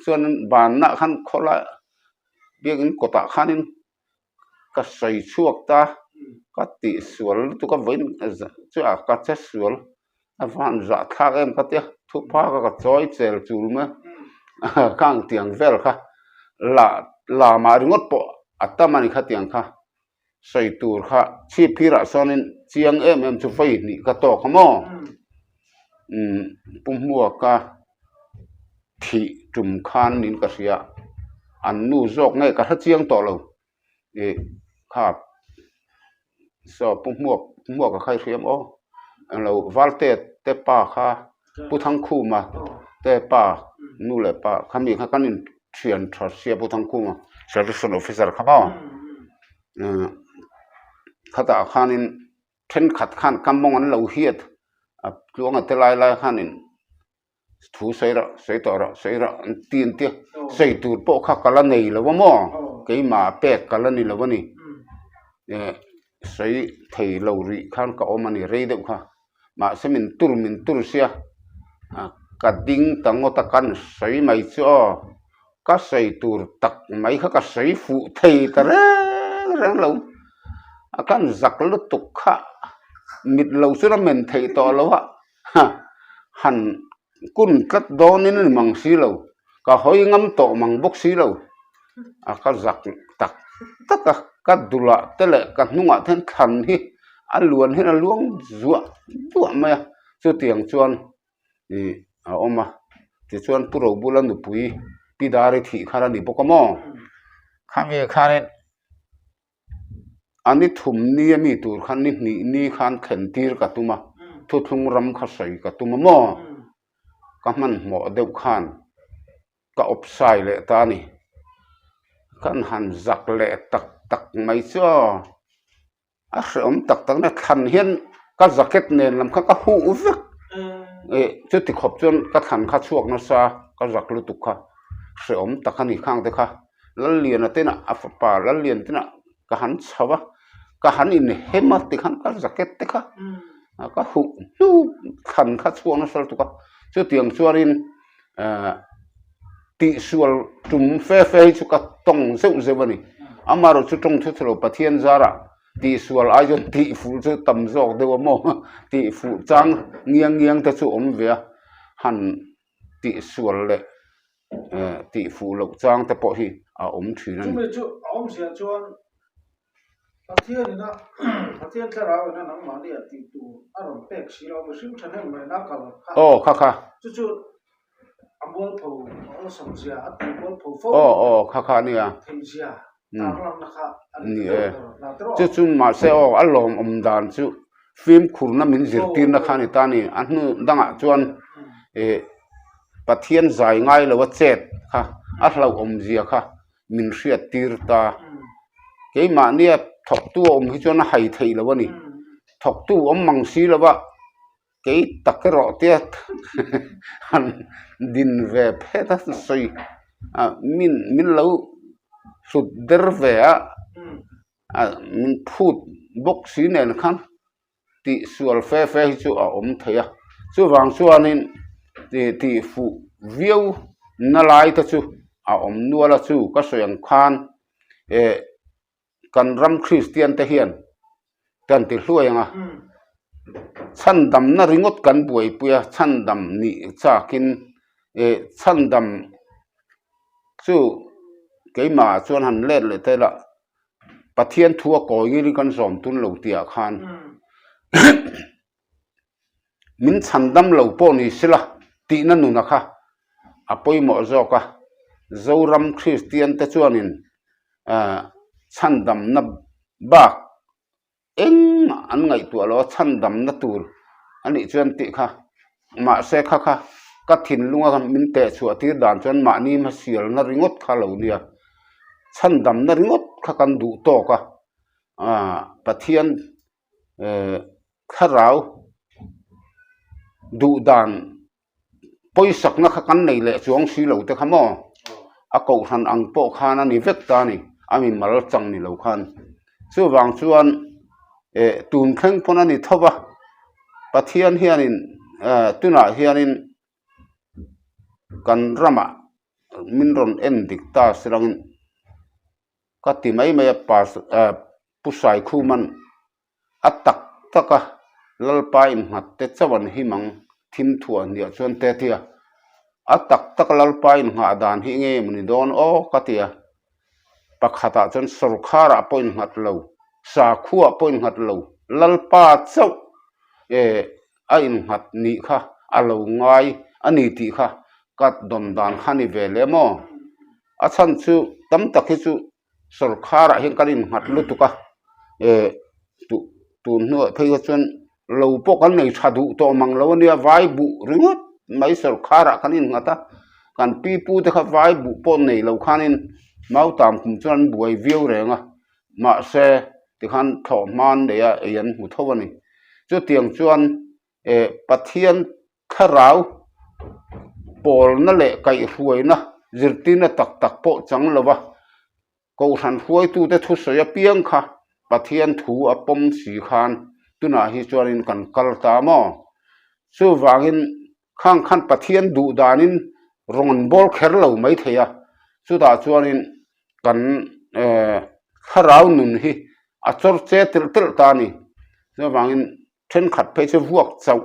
chuan banna khan khawlai. Biakin kawtah khanin ka sawi chhuak ta, ka tihsual lutuk a vawiin chuah ka che sual a van zah thlak em ka tia thupa kha ka chawi chel chul mai a khang tiang vel kha la lamah ringawt pawh a tam a ni khatiang kha. Sawi tur kha chhip phirah sawnin chiang em em chu vawi hnih ka tawk a maw? Umm Pu Hmuaka thih tum khan nin ka hria an nu zawk nge ka hre chiang tawh lo ih kha saw Pu Hmuak Hmuaka kha i hria em aw englo Valte te pa kha Pu Thangkhuma te pa nu leh pa khami kha kan in thian tha sia Pu Thangkhuma Selection Officer kha maw khatah khanin thenkhat khan ka mawng an lo hiat a tluanga te lai lai khanin thu sawi rawh sawi tawh rawh sawi rawh an ti an tia sawi tur pawh kha ka la nei lo a maw keimah pek ka la ni lo a ni eh sawi thei lo rih khan ka awm a ni rei deuh kha. Mahse min tur min tur sia ka ding ta ngawt a kan sawi mai chu aw ka sawi tur tak mai kha ka sawi fuh thei ta reng reng lo a kan zak lutuk kha mit lo chuan a men theih tawh lo a han kun tlat dawnin a ni mang si lo ka hawi ngam tawh mang bawk si lo a ka zak tak tak a ka dulah te leh ka hnungah te hian thlan hi a luan hian a luang zuah zuah mai a chutiang chuan ih a awm a tichuan Pu Robula nupui Pi Dari thih khan a ni bawk a maw khami khanin. A ni thum ni a mi tur khan ni hnih ni khan thlen tir ka tum a, thuthlung ram kha sawi ka tum a maw? Ka hmanhmawh deuh khan ka awpsai leh ta a ni. Kan han zak leh tak tak mai chu aw. A hrehawm tak tak na thlan hian ka jacket nen lam kha ka huh vek eh chuti khawp chuan ka thlan kha chhuak nasa ka zak lutuk kha hrehawm tak a ni khang te kha Lalliana tena a fapa Lalliana tena ka han chho a ka han inhem a tikhan ka jacket te kha ka huh hnup thlan kha chhuak nasa lutuk a chutiang chuanin eh tihsual tum fe fe hi chu ka tawng zeuh zeuh a ni amaherawh chu tawng thu thalo Pathian zarah tihsual ai chuan tihfuh chu tam zawk deuh a maw tihfuh chang ngiang ngiang te chu awm ve a han tihsual leh eh tihfuh loh chang te pawh hi a awm thin a ni. Chumi chu a awmzia chuan Pathian ina Pathian thlarau ina nangmahni ah tih tur a rawn pek si lo mihring thahnem ngaihna kal kha. Aw kha kha. Chu chu. A mualpho a awlsam zia, a tih mualpho fo Aw aw kha kha a nia. Theih zia tarlanna kha a ni Ni ta e. deuh ber la tiraw? Chu chu mahse aw a lawmawm dan chu fimkhurna min zirtirna kha a ni ta a ni. A hnu dangah chuan ih Pathian zai ngai lo a chet kha a hlauhawm zia kha min hriattir ta. Keimahnia thawktu a awm hi chuan a hai theih lo a ni. Thawktu awm mang si lo a. Kei tak erawh tia han din ve phet a sawi a min min lo hlut der ve a a min phut bawk si nen khan tih sual fe fe hi chu a awm thei a chuvang chuanin tih tih fuh viau na lai te chu a awm nual a chu ka sawi ang khan eh. Kan ram Kristian te hian kan ti hluai ang a, chhandamna ringawt kan buaipui a, chhandam nih chakin eh chhandam chu keimah chuan han let leh ta ila Pathian thu a kawi ngilin kan zawm tun lo tih ah khan Min chhandam lo pawh ni sila tihna nuna kha a pawimawh zawk a, Zoram Kristian te chuanin chhandamna bak engmah an ngaihtuah lo a, chhandamna tur a nih chuan tih kha mahse kha kha ka thinlunga min teh chhuah tir dan chuan mahni hmasialna ringawt kha lo nia, chhandamna ringawt kha kan duh tawk a, Pathian thlarau duh dan pawisakna kha kan nei leh chuang si lo te kha maw a kohhran ang pawh khan a ni vek ta a ni a mi mal chang ni lo khan chuvang chuan eh tun thleng pawn a ni tho va Pathian hianin eh tunah hianin kan ramah min rawn en dik ta se langin. Ka ti mai mai a pas eh Pu Saikhuman a tak tak a Lalpa innghat te chauh an him ang thim thuah hniah chuan te tia a tak tak a Lalpa inngah dan hi nge maw ni dawn aw ka ti a pakhatah chuan sawrkharah pawh innghat lo sakhuaah pawh innghat lo Lalpa chauh eh a innghat nih kha a lo ngai a ni tih kha ka dawn dan kha a ni ve lem aw. A chhan chu tam tak hi chu sawrkharah hian kan innghat lutuk a eh tuh tun hnuah phei kha chuan lo pawh kan nei tha duh tawh mang lo ania vai buh ringawt mai sawrkharah kan innghat a kan pi pu te kha vai buh pawh nei lo khanin mautam kum chuan an buai viau reng a mahse tikhan thlawhhma an nei a ei an hmu tho a ni chutiang chuan eh Pathian thlarau pawlna leh kaihhruaina zirtirna tak tak pawh chang lo va kohhran hruaitute thusawi apiang kha Pathian thu a pawm si khan tunah hi chuanin kan kal ta maw chuvangin khang khan Pathian duh danin rawn an bawl kher lo mai thei a chutah chuanin kan eh thlarau nun hi a chawr che telh telh ta a ni chuvangin Thenkhat phei chu vuak chauh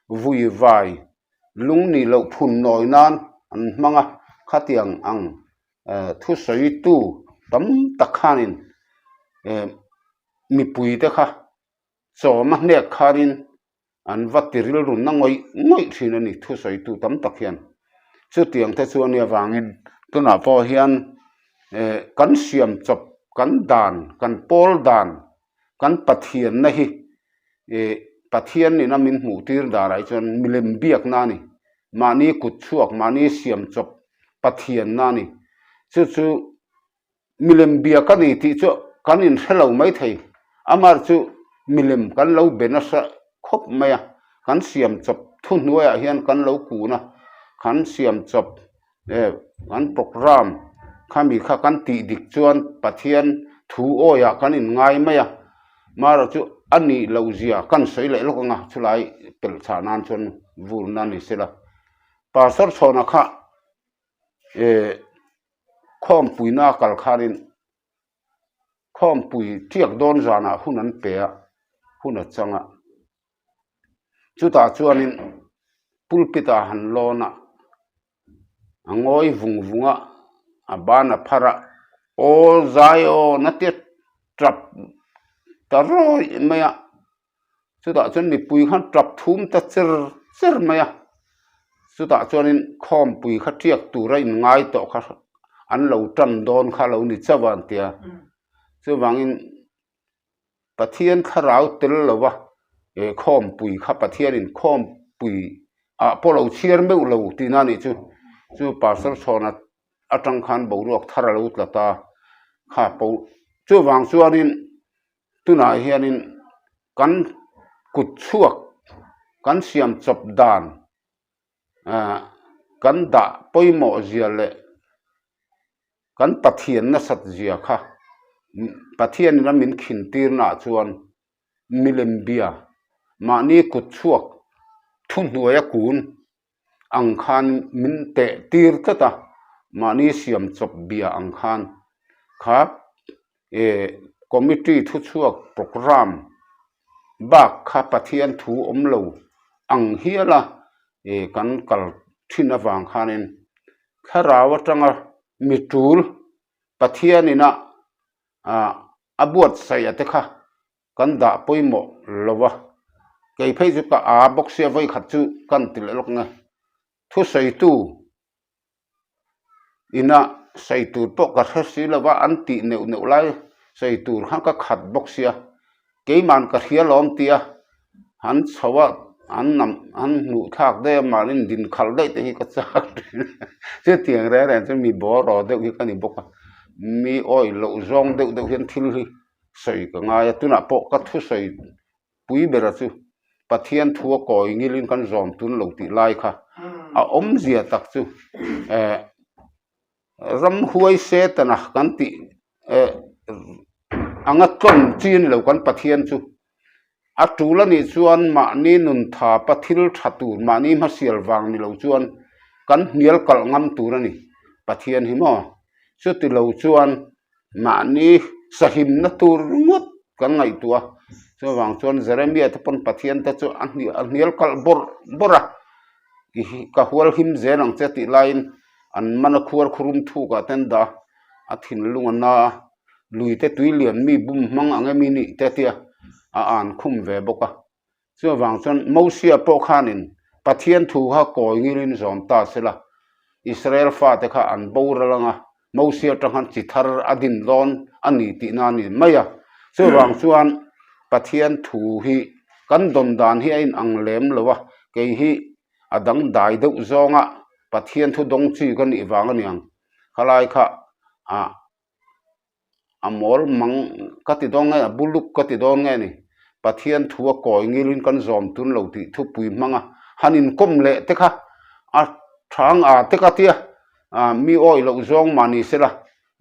vui vai lung nih loh phun nawi nan an hmang a, khatiang ang thusawitu tam tak khanin mipui te kha chawm a hnek khanin an va ti rilru na ngawih ngawih thin a ni thusawitu tam tak hian. Chutiang te chu a nih avangin tunah pawh hian kan siam chawp kan dan kan pawl dan kan Pathianna hi ih Pathian nena min hmuh tir darah hi chuan milem biakna a ni mahni kut chhuak mahni siam chawp Pathianna a ni chu chu milem biak a ni tih chu kan inhre lo mai thei amah chu milem kan lo be nasa khawp mai a kan siam chawp thuhnuaiah hian kan lo kun a kan siam chawp. Eh kan program khami kha kan tih dik chuan Pathian thu awiah kan in ngai mai a, marawh chu a nih loh zia kan sawi leh lawk ang a, chulai pelh chhah nan chuan vurna ni sela. Pastor Chhawna kha eh khawmpuina a kal khanin khawmpui tiak dawn zanah hun an pe a, hun a chang a. Chutah chuanin pulpit ah han lawn a, a ngawi vung vung a, a ban a phar a, aw zai aw na te tap ta rawih mai a, chutah chuan mipui khan tap thum ta cher cher mai a. Chutah chuanin khawmpui kha tiak tura inngai tawh kha an lo tan dawn kha lo ni chauh a an ti a. Chuvangin Pathian thlarau tel lova khawmpui kha Pathianin khawmpui ah pawh lo chhiar meuh lo tihna a nih chu. Chu Pastor Chhawna atang khan boruak thar a lo tla ta kha po. Chuvang chuanin tunah hianin kan kut chhuak kan siam chawp dan ah kan dah pawimawh zia leh kan Pathian nasat zia kha Pathianin a min khin tirna ah chuan milem bia mahni kut chhuak thuhnuaia kun ang khan min teh tir tlat a, mahni siam chawp bia ang khan kha eh committee thuchhuak programme bak kha Pathian thu awm lo ang hial a eh kan kal thin avang khanin thlarau atanga mi tul Pathianina ah a buatsaih a te kha Kan dah pawimawh lo a, kei phei chu ka a bawk sia vawi khat chu kan ti leh lawk nge. Thusawitu ina sawi tur pawh ka hre si lo va, an tih neuh neuh lai sawi tur khan ka khat bawk sia, keiman ka hria lawm tia an chho a, an nam an hmuh thlak daih a, mahni din khalh daih te hi ka chak thin chutiang reng reng chu mi bawraw deuh hi ka ni bawk a, mi awih loh zawng deuh deuh hian thil hi sawi ka ngai a, tunah pawh ka thusawi pui bera chu Pathian thu a kawi ngilin kan zawm tun lo tih lai kha a awmzia tak chu eh ramhuai Setana kan tih eh anga tlawn chi a ni lo kan Pathian chu a tul a nih chuan mahni nun thapa thil tha tur mahni hmasial vang ni lo chuan kan hnial kalh ngam tur a ni Pathian hi maw chuti lo chuan Mahni sahimna tur ringawt kan ngaihtuah a, chuvang chuan Jeremia te pawn Pathian te chu a hnial kalh bawrh bawrh a, ka hual him zel ang che tih laiin an man a khuar khurum thukah te an dah a, a thinlung a na a, lui te tui lian mi bum hmang ang em i nih te tia a an khum ve bawk a. Chuvang chuan Mosia pawh khanin Pathian thu kha kawi ngilin zawm ta se la, Israel fate kha an boral anga Mosia atang khan chi thar a din dawn a ni tihna a ni mai a. Chuvang chuan Pathian thu hi kan dawn dan hi a inang lem lo a, kei hi a dangdai deuh zawnga Pathian thu dawng chi ka nih vang a niang. Khalai kha ah A mawl mang ka ti dawn nge, a buluk ka ti dawn nge ni? Pathian thu a kawi ngilin kan zawm tun lo tih thupui hmang a, han inkawm leh te kha a thang a te ka tia, mi awih loh zawng mahni sela,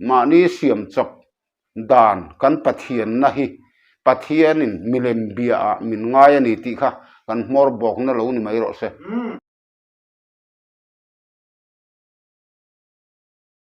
mahni siam chawp dan kan Pathianna hi Pathianin milem bia ah min ngai a ni tih kha kan hmawr bawkna lo ni mai rawh se.